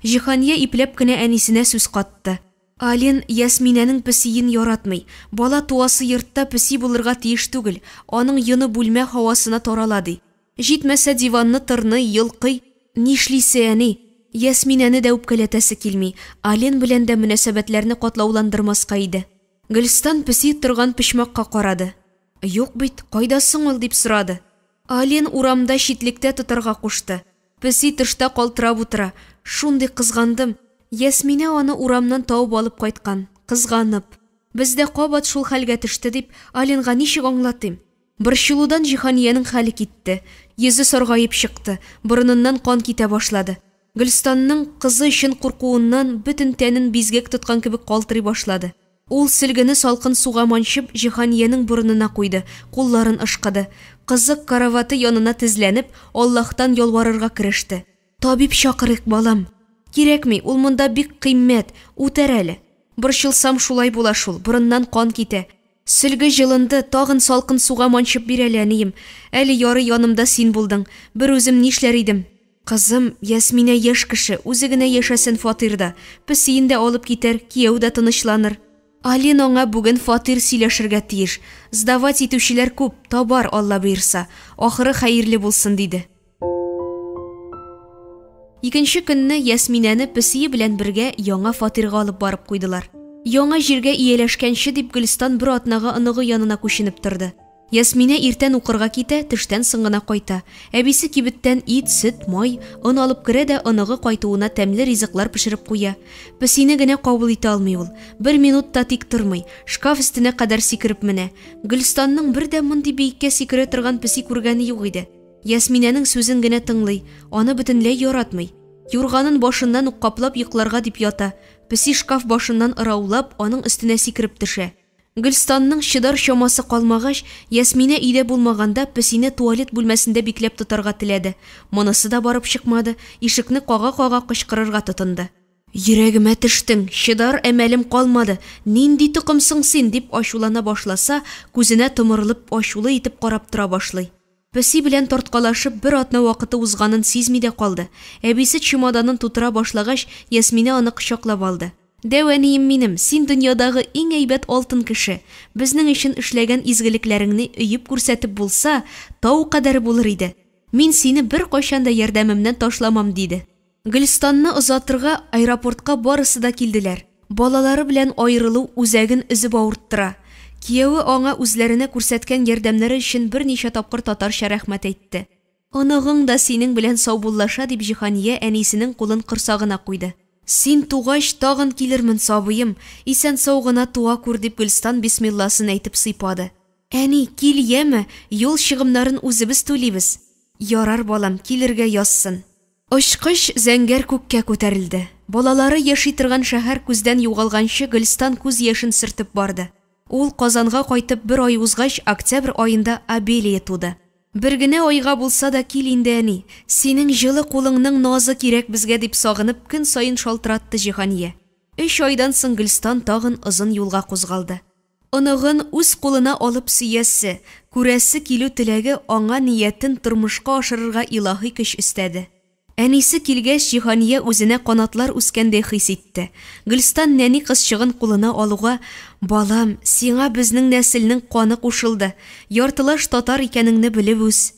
Җиһания ипләп кенә әнисенә сүз катты. Алин Ясминәнең песиен яратмый. Бала туасы йортта песи булырга тиеш түгел, аның йоны бүлмә һавасына тарала, ди. Җитмәсә диванны тырный, йолкый. Нишлисе, әни? Ясминәне дә үпкәләтәсе килми, Алин белән дә мөнәсәбәтләрне катлауландырмаска иде. Гөлстан песи торган почмакка карады. Юк бит, кайда соң ул, дип сорады. Алин урамда читлектә тотарга кушты. Песи тышта калтырап утыра. Шундый кызгандым. Ясминә аны урамнан табып алып кайткан. Кызганып. Без дә кабат шул хәлгә төште дип, Алинга ничек аңлатыйм? Борчылудан Җиһаниянең хәле китте. Йөзе саргаеп чыкты, борыныннан кан китә башлады. Гөлстанның кызы өчен куркуыннан бөтен тәнен бизгәк тоткан кебек калтырый башлады. Ул сөлгене салкын суга манчып, Җиһаниянең борынына куйды, кулларын ышкыды. Кызы караваты янына тезләнеп, Аллаһтан ялварырга кереште. Табиб чакырыйк, балам. Кирәкми, ул монда бик кыйммәт, үтәр әле. Борчылсам шулай була шул, борыннан кан китә. Сөлге җылынды, тагын салкын суга манчып бир әле, әнием. Әле ярый янымда син булдың. Бер үзем нишләр идем? Кызым, Ясминә яшь кеше, үзе генә яшәсен фатирда. Песиен дә алып китәр, кияү дә тынычланыр. Алин аңа бүген фатир сөйләшергә тиеш. Сдавать итүчеләр күп, табар, Алла боерса. Ахыры хәерле булсын, диде. Икенче көнне Ясминәне песие белән бергә яңа фатирга алып барып куйдылар. Яңа җиргә ияләшкәнче дип Гөлстан бер атнага оныгы янына күченеп торды. Ясминә иртән укырга китә, төштән соң гына кайта. Әбисе кибеттән ит, сөт, май, он алып керә дә оныгы кайтуына тәмле ризыклар пешереп куя. Песине генә кабул итә алмый ул. Бер минут та тик тормый, шкаф өстенә кадәр сикереп менә. Гөлстанның бер дә мондый биеккә сикерә торган песи күргәне юк иде. Ясминәнең сүзен генә тыңлый, аны бөтенләй яратмый. Юрганын башыннан ук каплап йокларга дип ята, песи шкаф башыннан ыраулап, аның өстенә сикереп төшә. Гөлстанның чыдар чамасы калмагач, Ясминә өйдә булмаганда песине туалет бүлмәсендә бикләп тотарга теләде. Монысы да барып чыкмады, ишекне кага-кага кычкырырга тотынды. Йөрәгемә төштең, чыдар әмәлем калмады, нинди токым соң син, дип ачулана башласа, күзенә томырылып ачулы итеп карап тора башлый. Песи белән тарткалашып бер атна вакыты узганын сизми дә калды. Әбисе чемоданын тутыра башлагач, Ясминә аны кочаклап алды. Дәү әнием минем, син дөньядагы иң әйбәт алтын кеше. Безнең өчен эшләгән изгелекләреңне өеп күрсәтеп булса, тау кадәр булыр иде. Мин сине беркайчан да ярдәмемнән ташламам, диде. Гөлстанны озатырга аэропортка барысы да килделәр. Балалары белән аерылу үзәген өзеп авырттыра. Кияве аңа үзләренә күрсәткән ярдәмнәре өчен берничә тапкыр татарча рәхмәт әйтте. Оныгың да синең белән саубуллаша, дип Җиһания әнисенең кулын корсагына куйды. Син тугач, тагын килермен, сабыем, исән-сау гына туа күр, дип Гөлстан бисмилласын әйтеп сыйпады. Әни, кил яме, юл чыгымнарын үзебез түлибез. Ярар, балам, килергә язсын. Очкыч зәңгәр күккә күтәрелде. Балалары яши торган шәһәр күздән югалганчы Гөлстан күз яшен сөртеп барды. Ул Казанга кайтып бер ай узгач, октябрь аенда Абелия туды. Бер генә айга булса да кил инде, әни, синең җылы кулыңның назы кирәк безгә, дип сагынып көн саен шалтыратты Җиһания. Өч айдан соң Гөлстан тагын озын юлга кузгалды. Оныгын үз кулына алып сөясе, күрәсе килү теләге аңа ниятен тормышка ашырырга илаһи көч өстәде. Әнисе килгәч, Җиһания үзенә канатлар үскәндәй хис итте. Гөлстан нәни кызчыгын кулына алуга, Балам, сиңа безнең нәселнең каны кушылды, яртылаш татар икәнеңне белеп үс.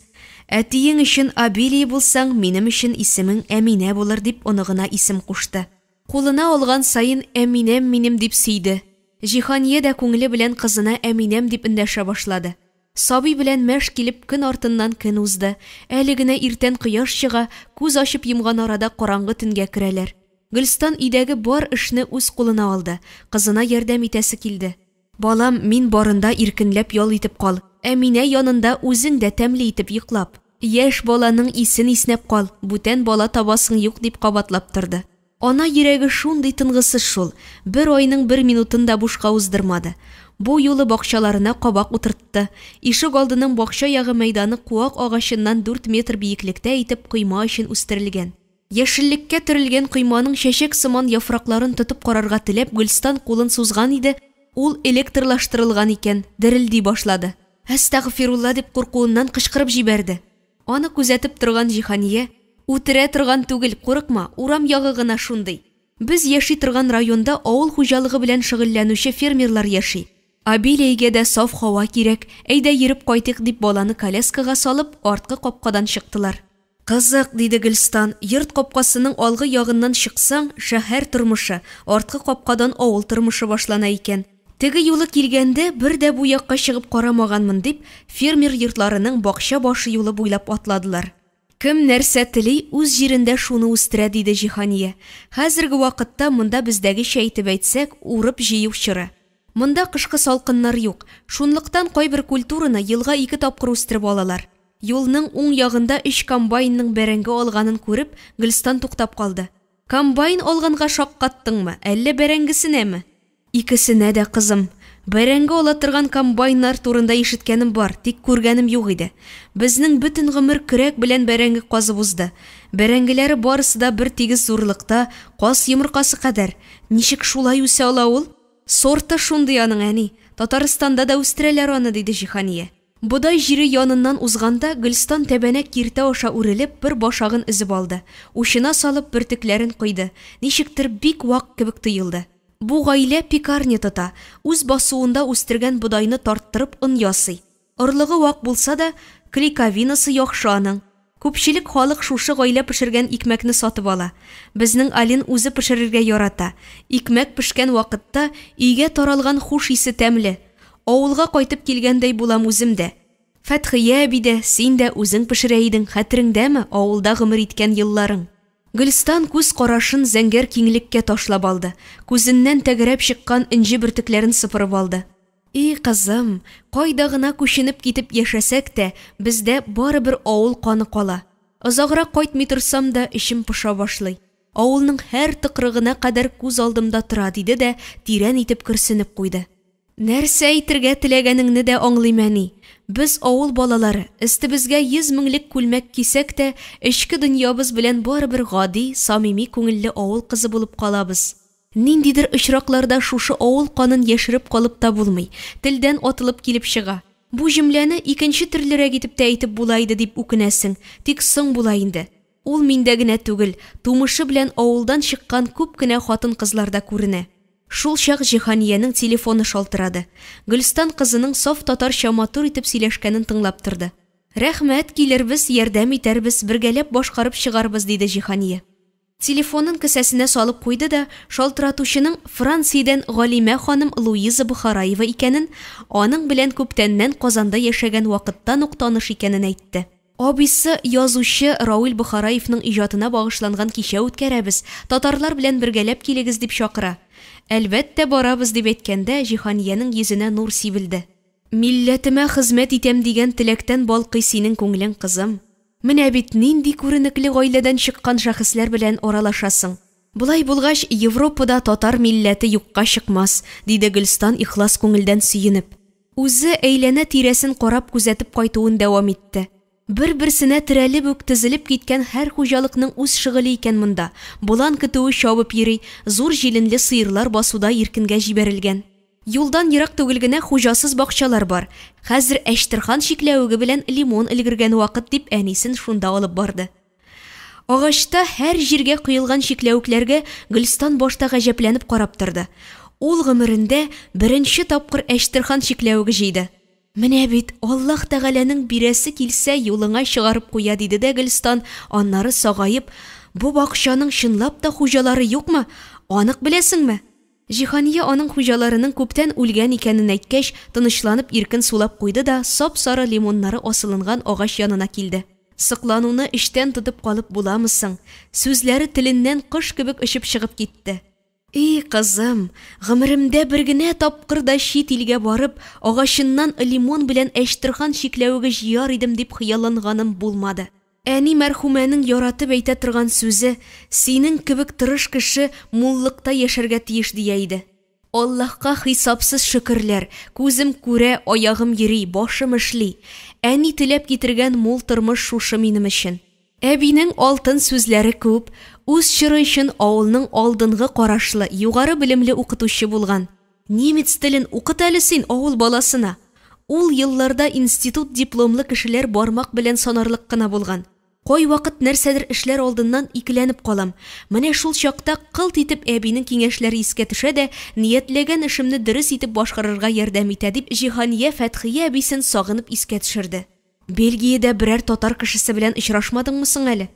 Әтиең өчен Абилия булсаң, минем өчен исемең Әминә булыр, дип оныгына исем кушты. Кулына алган саен Әминәм минем дип сөйде. Җиһания дә күңеле белән кызына Әминәм дип эндәшә башлады. Сабый белән мәш килеп көн артыннан көн узды. Әле генә иртән кояш чыга, күз ачып йомган арада караңгы төнгә керәләр. Гөлстан өйдәге бар эшне үз кулына алды, кызына ярдәм итәсе килде. Балам, мин барында иркенләп ял итеп кал. Әминә янында үзең дә тәмле итеп йоклап. Яшь баланың исен иснәп кал, бүтән бала табасың юк, дип кабатлап торды. Ана йөрәге шундый тынгысыз шул, бер айның бер минутын да бушка уздырмады. Бу юлы бакчаларына кабак утыртты. Ишек алдының бакча ягы мәйданы куак агачыннан дүрт метр биеклектә итеп койма өчен үстерелгән. Яшеллеккә төрелгән койманың чәчәк сыман яфракларын тотып карарга теләп Гөлстан кулын сузган иде, ул электрлаштырылган икән, дерелди башлады. Әстәгъфирулла дип куркуыннан кычкырып җибәрде. Аны күзәтеп торган Җиһания, Үтерә торган түгел, курыкма, урам ягы гына шундый. Без яши торган районда авыл хуҗалыгы белән шөгыльләнүче фермерлар яши. Абиләйгә дә саф һава кирәк, әйдә йөреп кайтыйк, дип баланы коляскага салып, арткы капкадан чыктылар. Кызык, диде Гөлстан, йорт капкасының алгы ягыннан чыксаң, шәһәр тормышы, арткы капкадан авыл тормышы башлана икән. Теге юлы килгәндә бер дә бу якка чыгып карамаганмын, дип, фермер йортларының бакча башы юлы буйлап атладылар. Кем нәрсә тели, үз җирендә шуны үстерә, диде Җиһания. Хәзерге вакытта монда бездәгечә итеп әйтсәк, урып-җыю чоры. Монда кышкы салкыннар юк. Шунлыктан кайбер культураны елга ике тапкыр үстереп алалар. Юлның уң ягында өч комбайнның бәрәңге алганын күреп, Гөлстан туктап калды. Комбайн алганга шаккаттыңмы, әллә бәрәңгесенәме? Икесенә дә, кызым. Бәрәңге ала торган комбайннар турында ишеткәнем бар, тик күргәнем юк иде. Безнең бөтен гомер көрәк белән бәрәңге казып узды. Бәрәңгеләре барысы да бер тигез зурлыкта, каз йомыркасы кадәр. Ничек шулай үсә ала ул? Сорты шундый аның, әни. Татарстанда да үстерәләр аны, диде Җиһания. Бодай җире яныннан узганда, Гөлстан тәбәнәк киртә аша үрелеп, бер башагын өзеп алды. Учына салып, бөртекләрен койды. Ничектер бик вак кебек тоелды. Бу гаилә пекарня тота, үз басуында үстергән бодайны тарттырып он ясый. Орлыгы вак булса да, клейковинасы яхшы аның. Күпчелек халык шушы гаилә пешергән икмәкне сатып ала. Безнең Алин үзе пешерергә ярата. Икмәк пешкән вакытта өйгә таралган хуш исе тәмле. Авылга кайтып килгәндәй булам үзем дә. Фәтхия әби дә, син дә үзең пешерә идең, хәтереңдәме, авылда гомер иткән елларың? Гөлстан күз карашын зәңгәр киңлеккә ташлап алды, күзеннән тәгәрәп чыккан энҗе бөртекләрен сыпырып алды. И кызым, кайда гына күченеп китеп яшәсәк тә, бездә барыбер авыл каны кала. Озаграк кайтмый торсам да, эчем поша башлый. Авылның һәр тыкрыгына кадәр күз алдымда тора, диде дә тирән итеп көрсенеп куйды. Нәрсә әйтергә теләгәнеңне дә аңлыйм, әни. Без авыл балалары, өстебезгә 100 меңлек күлмәк кисәк тә, эчке дөньябыз белән барыбер гади, самими күңелле авыл кызы булып калабыз. Ниндидер очракларда шушы авыл канын яшереп калып та булмый, телдән атылып килеп чыга. Бу җөмләне икенче төрлерәк итеп тә әйтеп була иде дип үкенәсең, тик соң була инде. Ул миндә генә түгел, тумышы белән авылдан чыккан күп кенә хатын-кызларда күренә. Шулчак Җиһаниянең телефоны шалтырады. Гөлстан кызының саф татарча матур итеп сөйләшкәнен тыңлап торды. Рәхмәт, килербез, ярдәм итәрбез, бергәләп башкарып чыгарбыз, диде Җиһания. Телефонын кесәсенә салып куйды да, шалтыратучының Франциядән галимә ханым Луиза Бохараева икәнен, аның белән күптәннән Казанда яшәгән вакыттан ук таныш икәнен әйтте. Абыйсы, язучы Равил Бохараевның иҗатына багышланган кичә үткәрәбез, татарлар белән бергәләп килегез дип чакыра. Әлбәттә, барабыз, дип әйткәндә, Җиһаниянең йөзенә нур сибелде. Милләтемә хезмәт итәм дигән теләктән балкый синең күңелең, кызым. Менә бит нинди күренекле гаиләдән чыккан шәхесләр белән аралашасың. Болай булгач, Европада татар милләте юкка чыкмас, диде Гөлстан ихлас күңелдән сөенеп. Үзе әйләнә-тирәсен карап-күзәтеп кайтуын дәвам итте. Бер-берсенә терәлеп үк тезелеп киткән һәр хуҗалыкның үз шөгыле икән монда, болан көтүе чабып йөри, зур җиленле сыерлар басуда иркенгә җибәрелгән. Юлдан ерак түгел генә хуҗасыз бакчалар бар. Хәзер әчтерхан чикләвеге белән лимон өлгергән вакыт, дип әнисен шунда алып барды. Агачта һәр җиргә коелган чикләвекләргә Гөлстан башта гаҗәпләнеп карап торды. Ул гомерендә беренче тапкыр әчтерхан чикләвеге җыйды. Менә бит, Аллаһ Тәгаләнең бирәсе килсә, юлыңа чыгарып куя, диде дә Гөлстан, аннары сагаеп, Бу бакчаның чынлап та хуҗалары юкмы? Анык беләсеңме? Җиһания аның хуҗаларының күптән үлгән икәнен әйткәч, тынычланып иркен сулап куйды да сап-сары лимоннары асылынган агач янына килде. Соклануны эчтән тотып калып буламы соң? Сүзләре теленнән кош кебек очып чыгып китте. И, кызым, гомеремдә бер генә тапкыр да чит илгә барып, агачыннан лимон белән әчтерхан чикләвеге җыяр идем дип хыялланганым булмады. Әни мәрхүмәнең яратып әйтә торган сүзе, Синең кебек тырыш кеше муллыкта яшәргә тиеш, дия иде. Аллаһка хисапсыз шөкерләр, күзем күрә, аягым йөри, башым эшли. Әни теләп китергән мул тормыш шушы минем өчен. Әбинең алтын сүзләре күп, үз чоры өчен авылның алдынгы карашлы, югары белемле укытучы булган. Немец телен укыт әле син авыл баласына! Ул елларда институт дипломлы кешеләр бармак белән санарлык кына булган. Кайвакыт нәрсәдер эшләр алдыннан икеләнеп калам. Менә шул чакта кылт итеп әбинең киңәшләре искә төшә дә, ниятләгән эшемне дөрес итеп башкарырга ярдәм итә, дип Җиһания Фәтхия әбисен сагынып искә төшерде. Бельгиядә берәр татар кешесе белән очрашмадыңмы соң әле?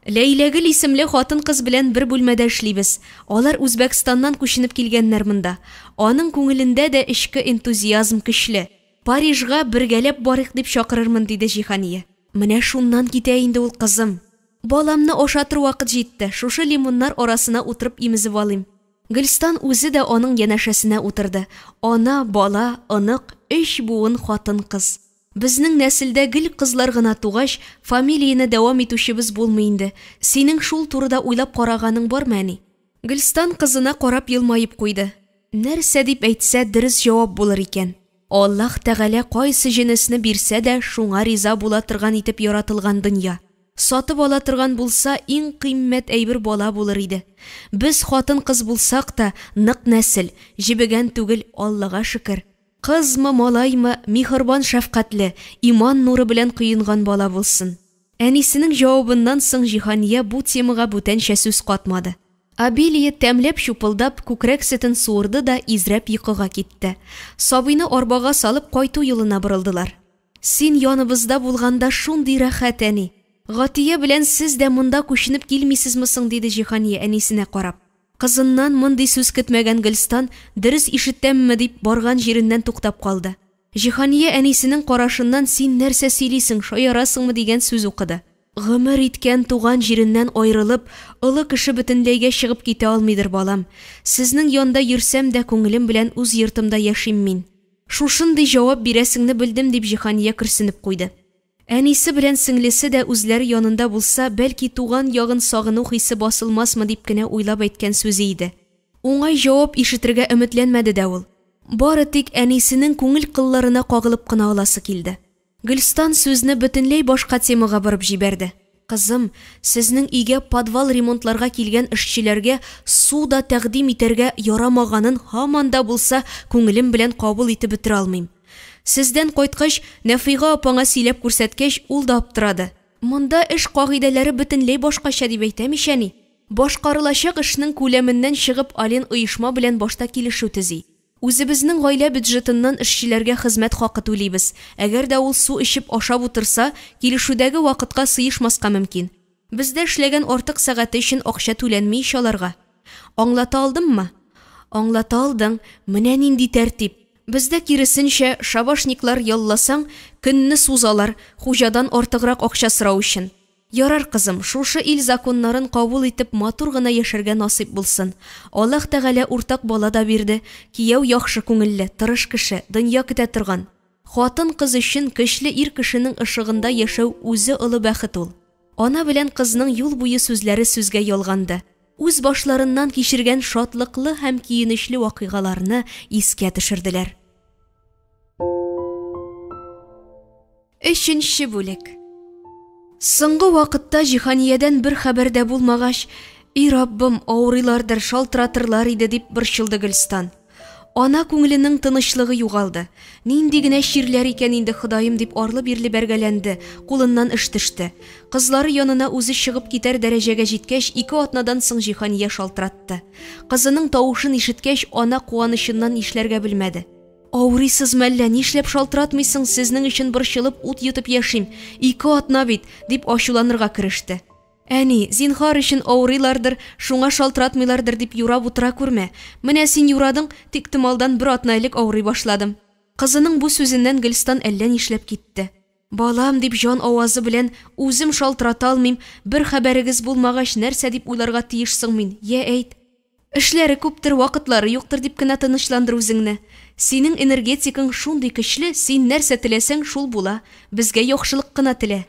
Ләйләгөл исемле хатын-кыз белән бер бүлмәдә эшлибез. Алар Үзбәкстаннан күченеп килгәннәр монда. Аның күңелендә дә эчке энтузиазм көчле. Парижга бергәләп барыйк дип чакырырмын, диде Җиһания. Менә шуннан китә инде ул, кызым. Баламны ашатыр вакыт җитте, шушы лимоннар арасына утырып имезеп алыйм. Гөлстан үзе дә аның янәшәсенә утырды. Ана, бала, онык, өч буын хатын-кыз. Безнең нәселдә гел кызлар гына тугач, фамилияне дәвам итүчебез булмый инде. Синең шул турыда уйлап караганың бармы, әни? Гөлстан кызына карап елмаеп куйды. Нәрсә дип әйтсә, дөрес җавап булыр икән? Аллаһ Тәгалә кайсы җенесне бирсә дә, шуңа риза була торган итеп яратылган дөнья. Сатып ала торган булса, иң кыйммәт әйбер бала булыр иде. Без хатын-кыз булсак та, нык нәсел, җебегән түгел, Аллага шөкер. Кызмы, малаймы, миһербан шәфкатьле, иман нуры белән коенган бала булсын. Әнисенең җавабыннан соң Җиһания бу темага бүтәнчә сүз катмады. Абелия тәмләп чупылдап, күкрәк сөтен суырды да изрәп йокыга китте. Сабыйны арбага салып кайту юлына борылдылар. Син яныбызда булганда шундый рәхәт, әни. Гатия белән сез дә монда күченеп килмисезме соң, диде Җиһания әнисенә карап. Кызыннан мондый сүз көтмәгән Гөлстан, дөрес ишетәмме дип, барган җиреннән туктап калды. Җиһания әнисенең карашыннан син нәрсә сөйлисең, шаярасыңмы дигән сүз укыды. Гомер иткән туган җиреннән аерылып, олы кеше бөтенләйгә чыгып китә алмыйдыр, балам. Сезнең янда йөрсәм дә, күңелем белән үз йортымда яшим мин. Шушындый җавап бирәсеңне белдем, дип Җиһания көрсенеп куйды. Әнисе белән сеңлесе дә үзләре янында булса, бәлки туган ягын сагыну хисе басылмасмы дип кенә уйлап әйткән сүзе иде. Уңай җавап ишетергә өметләнмәде дә ул. Бары тик әнисенең күңел кылларына кагылып кына аласы килде. Гөлстан сүзне бөтенләй башка темага борып җибәрде. Кызым, сезнең өйгә подвал ремонтларга килгән эшчеләргә су да тәкъдим итәргә ярамаганын һаман да булса күңелем белән кабул итеп бетерә алмыйм. Сездән кайткач, Нәфыйга апаңа сөйләп күрсәткәч, ул да аптырады. Монда эш кагыйдәләре бөтенләй башкача дип әйтәм ич, әни. Башкарылачак эшнең күләменнән чыгып Ален оешма белән башта килешү төзи. Үзебезнең гаилә бюджетыннан эшчеләргә хезмәт хакы түлибез. Әгәр дә ул су эчеп, ашап утырса, килешүдәге вакытка сыешмаска мөмкин. Бездә эшләгән артык сәгате өчен акча түләнми ич аларга. Аңлата алдыммы? Аңлата алдың. Менә нинди тәртип! Бездә киресенчә, шабашниклар ялласаң, көнне сузалар, хуҗадан артыграк акча сорау өчен. Ярар, кызым, шушы ил законнарын кабул итеп, матур гына яшәргә насыйп булсын. Аллаһ Тәгалә уртак бала да бирде, кияү яхшы күңелле, тырыш кеше, дөнья көтә торган. Хатын-кыз өчен көчле ир кешенең ышыгында яшәү үзе олы бәхет ул. Ана белән кызның юл буе сүзләре сүзгә ялганды. Үз башларыннан кичергән шатлыклы һәм көенечле вакыйгаларны искә төшерделәр. Өченче бүлек. Соңгы вакытта Җиһаниядән бер хәбәр дә булмагач, "И Раббым, авырыйлардыр, шалтыратырлар иде", дип борчылды Гөлстан. Ана күңеленең тынычлыгы югалды. Нинди генә чирләр икән инде, Ходаем, дип арлы-бирле бәргәләнде, кулыннан эш төште. Кызлары янына үзе чыгып китәр дәрәҗәгә җиткәч, ике атнадан соң Җиһания шалтыратты. Кызының тавышын ишеткәч, ана куанычыннан нишләргә белмәде. Авырыйсыз мәллә, нишләп шалтыратмыйсың, сезнең өчен борчылып ут йотып яшим, ике атна бит, дип ачуланырга кереште. Әни, зинһар өчен авырыйлардыр, шуңа шалтыратмыйлардыр дип юрап утыра күрмә. Менә син юрадың, тиктомалдан бер атна элек авырый башладым. Кызының бу сүзеннән Гөлстан әллә нишләп китте. Балам, дип җан авазы белән, үзем шалтырата алмыйм, бер хәбәрегез булмагач, нәрсә дип уйларга тиеш соң мин, йә әйт. Эшләре күптер, вакытлары юктыр дип кенә тынычландыр үзеңне. Синең энергетикаң шундый көчле, син нәрсә теләсәң, шул була. Безгә яхшылык кына телә.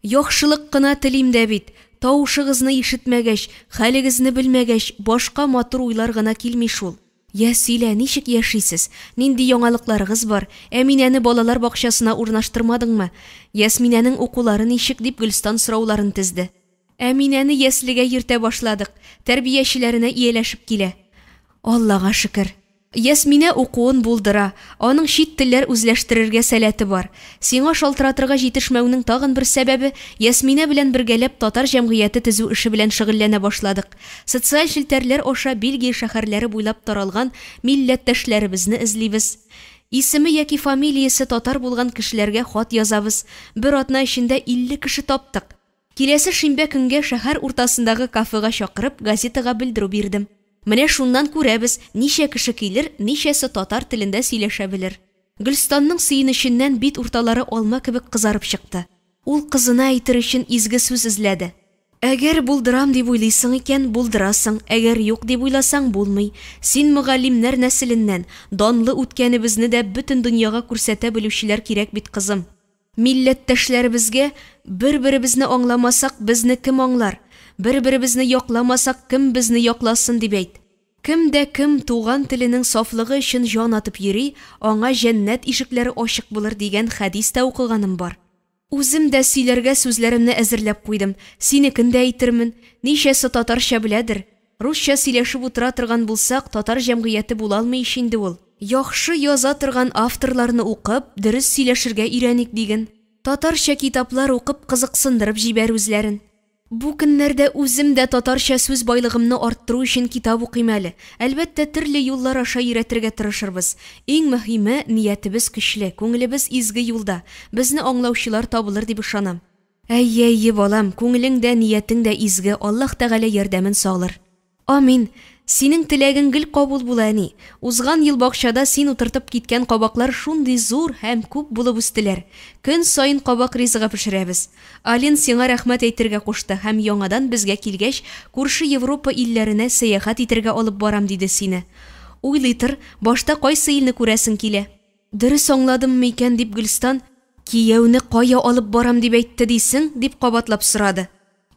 Яхшылык кына телим дә бит. Тавышыгызны ишетмәгәч, хәлегезне белмәгәч, башка матур уйлар гына килми шул. Йә, сөйлә, ничек яшисез? Нинди яңалыкларыгыз бар? Әминәне балалар бакчасына урнаштырмадыңмы? Ясминәнең укулары ничек? дип Гөлстан сорауларын тезде. Әминәне яслегә йөртә башладык, тәрбиячеләренә ияләшеп килә. Аллага шөкер. Ясминә укуын булдыра, аның чит телләр үзләштерергә сәләте бар. Сиңа шалтыратырга җитешмәүнең тагын бер сәбәбе, Ясминә белән бергәләп татар җәмгыяте төзү эше белән шөгыльләнә башладык. Социаль челтәрләр аша Бельгия шәһәрләре буйлап таралган милләттәшләребезне эзлибез. Исеме яки фамилиясе татар булган кешеләргә хат язабыз. Бер атна эчендә 50 кеше таптык. Киләсе шимбә көнгә шәһәр уртасындагы кафега чакырып, газетага белдерү бирдем. Менә шуннан күрәбез, ничә кеше килер, ничәсе татар телендә сөйләшә белер. Гөлстанның сөенеченнән бит урталары алма кебек кызарып чыкты. Ул кызына әйтер өчен изге сүз эзләде. Әгәр булдырам дип уйлыйсың икән, булдырасың, әгәр юк дип уйласаң, булмый. Син мөгаллимнәр нәселеннән, данлы үткәнебезне дә бөтен дөньяга күрсәтә белүчеләр кирәк бит, кызым. Милләттәшләребезгә бер-беребезне аңламасак, безне кем аңлар? Бер-беребезне якламасак, кем безне якласын дип әйт. Кем дә кем туган теленең сафлыгы өчен җан атып йөри, аңа җәннәт ишекләре ачык булыр дигән хәдис тә укыганым бар. Үзем дә сөйләргә сүзләремне әзерләп куйдым, синекен дә әйтермен. Ничәсе татарча беләдер? Русча сөйләшеп утыра торган булсак, татар җәмгыяте була алмый ич инде ул. Яхшы яза торган авторларны укып, дөрес сөйләшергә өйрәник диген. Татарча китаплар укып кызыксындырып җибәр үзләрен. Бу көннәрдә үзем дә татарча сүз байлыгымны арттыру өчен китап укыйм әле. Әлбәттә, төрле юллар аша өйрәтергә тырышырбыз. Иң мөһиме, ниятебез көчле, күңелебез изге юлда. Безне аңлаучылар табылыр дип ышанам. Әйе, әйе, балам, күңелең дә, ниятең дә изге, Аллаһ Тәгалә ярдәмен салыр. Амин! Синең теләгең гел кабул була, әни. Узган ел бакчада син утыртып киткән кабаклар шундый зур һәм күп булып үстеләр. Көн саен кабак ризыгы пешерәбез. Алин сиңа рәхмәт әйтергә кушты һәм яңадан безгә килгәч, күрше Европа илләренә сәяхәт итергә алып барам, диде сине. Уйлый тор, башта кайсы илне күрәсең килә? Дөрес аңладыммы икән дип Гөлстан, Кияүне кая алып барам дип әйтте дисең? дип кабатлап сорады.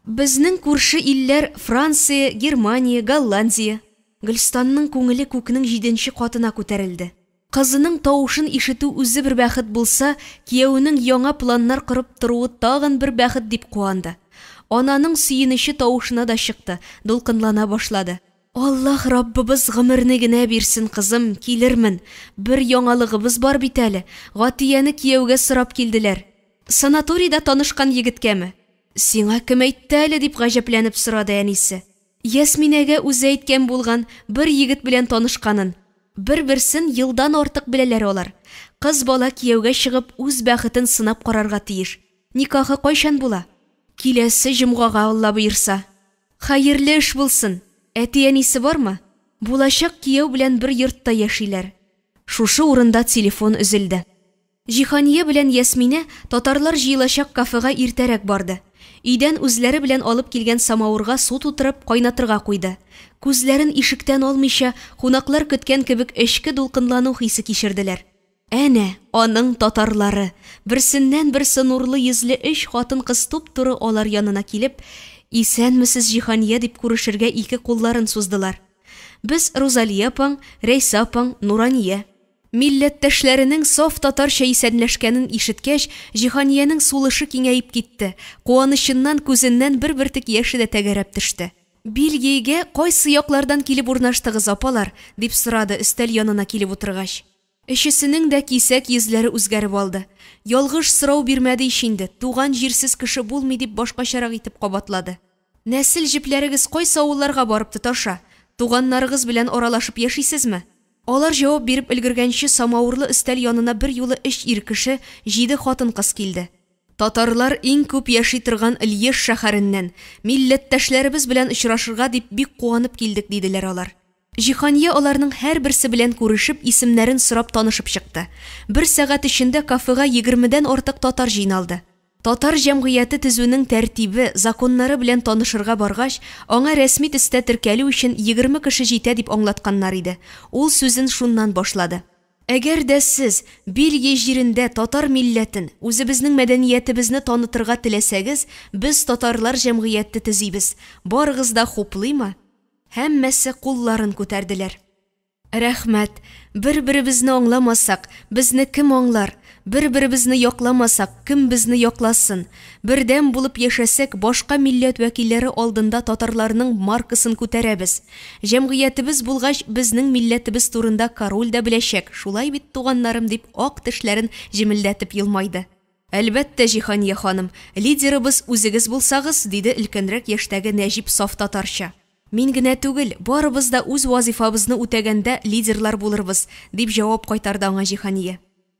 Безнең күрше илләр Франция, Германия, Голландия. Гөлстанның күңеле күкнең җиденче катына күтәрелде. Кызының тавышын ишетү үзе бер бәхет булса, киявенең яңа планнар корып торуы тагын бер бәхет дип куанды. Ананың сөенече тавышына да чыкты, дулкынлана башлады. Аллаһ Раббыбыз гомерне генә бирсен, кызым, килермен. Бер яңалыгыбыз бар бит әле. Гатияне кияүгә сорап килделәр. Санаторийда танышкан егеткәме? Сиңа кем әйтте әле, дип гаҗәпләнеп сорады әнисе. Ясминәгә үзе әйткән булган, бер егет белән танышканын. Бер-берсен елдан артык беләләр алар. Кыз бала кияүгә чыгып, үз бәхетен сынап карарга тиеш. Никахы кайчан була? Киләсе җомгага, Алла боерса. Хәерле эш булсын. Әти-әнисе бармы? Булачак кияү белән бер йортта яшиләр. Шушы урында телефон өзелде. Җиһания белән Ясминә татарлар җыелачак кафега иртәрәк барды. Өйдән үзләре белән алып килгән самавырга су тутырып, кайнатырга куйды. Күзләрен ишектән алмыйча, кунаклар көткән кебек эчке дулкынлану хисе кичерделәр. Әнә, аның татарлары! Берсеннән-берсе нурлы йөзле өч хатын-кыз туп-туры алар янына килеп, Исәнмесез, Җиһания, дип күрешергә ике кулларын суздылар. Без Рузалия апаң, Рәйсә апаң, Нурания. Милләттәшләренең саф татарча исәнләшкәнен ишеткәч, Җиһаниянең сулышы киңәеп китте, куанычыннан күзеннән бер бөртек яше дә тәгәрәп төште. Бельгиягә кайсы яклардан килеп урнаштыгыз, апалар? дип сорады, өстәл янына килеп утыргач. Өчесенең дә кисәк йөзләре үзгәреп алды. Ялгыш сорау бирмәде ич инде, туган җирсез кеше булмый, дип башкачарак итеп кабатлады. Нәсел җепләрегез кайсы авылларга барып тоташа? Туганнарыгыз белән аралашып яшисезме? Алар җавап биреп өлгергәнче, самавырлы өстәл янына берьюлы өч ир кеше, җиде хатын-кыз килде. Татарлар иң күп яши торган Льеж шәһәреннән, милләттәшләребез белән очрашырга дип бик куанып килдек, диделәр алар. Җиһания аларның һәрберсе белән күрешеп, исемнәрен сорап танышып чыкты. Бер сәгать эчендә кафега егермедән артык татар җыйналды. Татар җәмгыяте төзүнең тәртибе, законнары белән танышырга баргач, аңа рәсми төстә теркәлү өчен 20 кеше җитә дип аңлатканнар иде. Ул сүзен шуннан башлады. Әгәр дә сез Бельгия җирендә татар милләтен, үзебезнең мәдәниятебезне танытырга теләсәгез, без татарлар җәмгыяте төзибез. Барыгыз да хуплыймы? Һәммәсе кулларын күтәрделәр. Рәхмәт. Бер-беребезне аңламасак, безне кем аңлар? Бер-беребезне якламасак, кем безне якласын? Бердәм булып яшәсәк, башка милләт вәкилләре алдында татарларның маркасын күтәрәбез. Җәмгыятебез булгач, безнең милләтебез турында король дә беләчәк, шулай бит, туганнарым, дип ак тешләрен җемелдәтеп елмайды. Әлбәттә, Җиһания ханым, лидерыбыз үзегез булсагыз, диде өлкәнрәк яшьтәге Нәҗип саф татарча. Мин генә түгел, барыбыз да үз вазыйфабызны үтәгәндә лидерлар булырбыз, дип җавап кайтарды аңа Җиһания.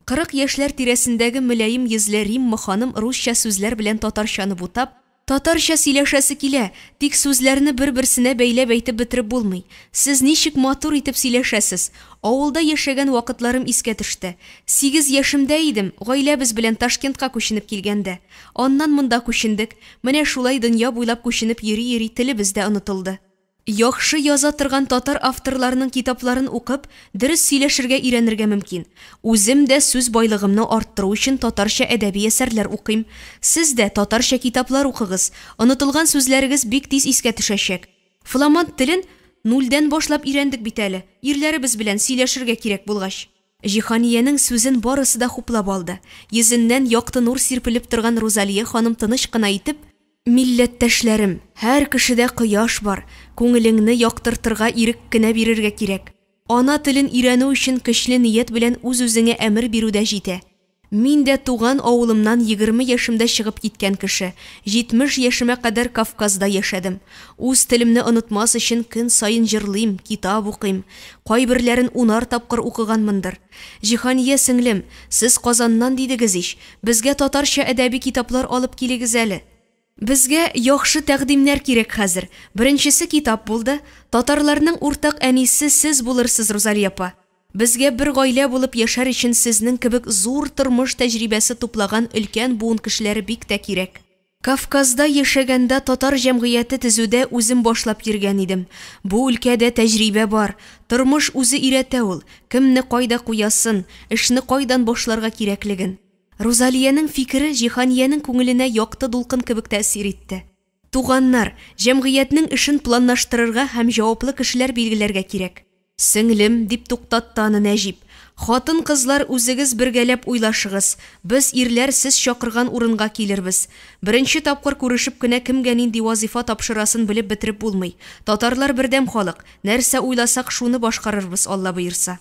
40 яшьләр тирәсендәге мөлаем йөзле Римма ханым русча сүзләр белән татарчаны бутап, Татарча сөйләшәсе килә, тик сүзләрне бер-берсенә бәйләп әйтеп бетереп булмый. Сез ничек матур итеп сөйләшәсез. Авылда яшәгән вакытларым искә төште. Сигез яшемдә идем, гаиләбез белән Ташкентка күченеп килгәндә. Аннан монда күчендек. Менә шулай дөнья буйлап күченеп йөри-йөри телебез дә онытылды. Яхшы яза торган татар авторларының китапларын укып, дөрес сөйләшергә өйрәнергә мөмкин. Үзем дә сүз байлыгымны арттыру өчен татарча әдәби әсәрләр укыйм. Сез дә татарча китаплар укыгыз, онытылган сүзләрегез бик тиз искә төшәчәк. Фламанд телен нульдән башлап өйрәндек бит әле, ирләребез белән сөйләшергә кирәк булгач. Җиһаниянең сүзен барысы да хуплап алды. Йөзеннән якты нур сирпелеп торган Рузалия ханым тыныч кына итеп, Милләттәшләрем, һәр кешедә кояш бар, күңелеңне яктыртырга ирек кенә бирергә кирәк. Ана телен өйрәнү өчен көчле ният белән үз-үзеңә әмер бирү дә җитә. Мин дә туган авылымнан 20 яшемдә чыгып киткән кеше, 70 яшемә кадәр Кавказда яшәдем. Үз телемне онытмас өчен көн саен җырлыйм, китап укыйм. Кайберләрен унар тапкыр укыганмындыр. Җиһания сеңлем, сез Казаннан дидегез ич, безгә татарча әдәби китаплар алып килегез әле. Безгә яхшы тәкъдимнәр кирәк хәзер. Беренчесе китап булды. Татарларның уртак әнисе сез булырсыз, Рузалия апа. Безгә бер гаилә булып яшәр өчен сезнең кебек зур тормыш тәҗрибәсе туплаган өлкән буын кешеләре бик тә кирәк. Кавказда яшәгәндә татар җәмгыяте төзүдә үзем башлап йөргән идем. Бу өлкәдә тәҗрибә бар. Тормыш үзе өйрәтә ул, кемне кайда куясын, эшне кайдан башларга кирәклеген. Рузалиянең фикере Җиһаниянең күңеленә якты дулкын кебек тәэсир итте. Туганнар, җәмгыятьнең эшен планлаштырырга һәм җаваплы кешеләр билгеләргә кирәк. Сеңлем, дип туктатты аны Нәҗип, хатын-кызлар үзегез бергәләп уйлашыгыз, без, ирләр, сез чакырган урынга килербез. Беренче тапкыр күрешеп кенә кемгә нинди вазыйфа тапшырасын белеп бетереп булмый. Татарлар бердәм халык, нәрсә уйласак, шуны башкарырбыз, Алла боерса.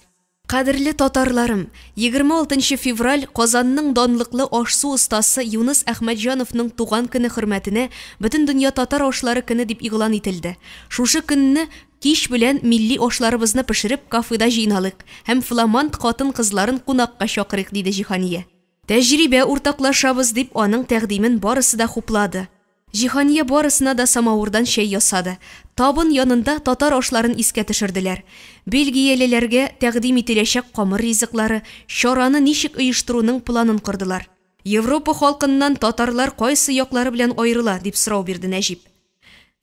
Кадерле татарларым! 26 нчы февраль Казанның данлыклы аш-су остасы Юныс Әхмәтҗановның туган көне хөрмәтенә Бөтендөнья татар ашлары көне дип игълан ителде. Шушы көнне кич белән милли ашларыбызны пешереп кафеда җыйналыйк һәм фламанд хатын-кызларын кунакка чакырыйк, диде Җиһания. Тәҗрибә уртаклашабыз, дип аның тәкъдимен барысы да хуплады. Җиһания барысына да самавырдан чәй ясады. Табын янында татар ашларын искә төшерделәр. Бельгиялеләргә тәкъдим ителәчәк камыр ризыклары, чараны ничек оештыруның планын кордылар. Европа халкыннан татарлар кайсы яклары белән аерыла, дип сорау бирде Нәҗип.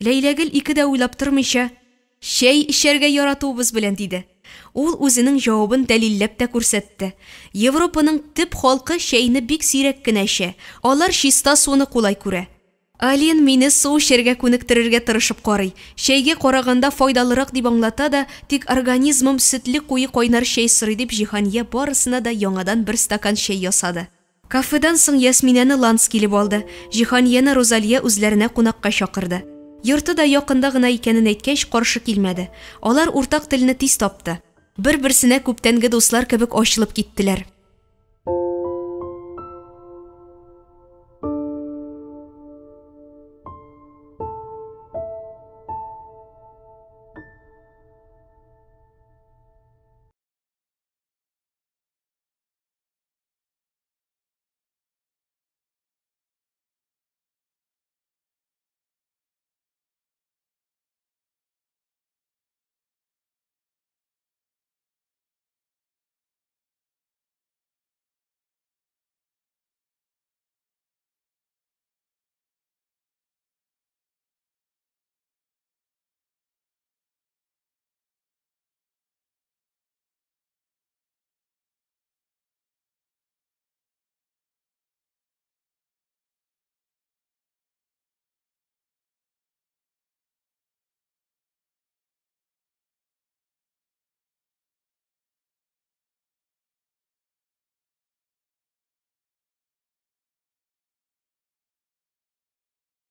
Ләйләгөл ике дә уйлап тормыйча, Чәй эчәргә яратуыбыз белән, диде. Ул үзенең җавабын дәлилләп тә күрсәтте. Европаның төп халкы чәйне бик сирәк кенә эчә, алар чиста суны кулай күрә. Алин мине су эчәргә күнектерергә тырышып карый, чәйгә караганда файдалырак дип аңлата да, тик организмым сөтле куе кайнар чәй сорый дип Җиһания барысына да яңадан бер стакан чәй ясады. Кафедан соң Ясминәне Ланс килеп алды, Җиһанияне Рузалия үзләренә кунакка чакырды. Йорты да якында гына икәнен әйткәч, каршы килмәде. Алар уртак телне тиз тапты. Бер-берсенә күптәнге дуслар кебек ачылып киттеләр.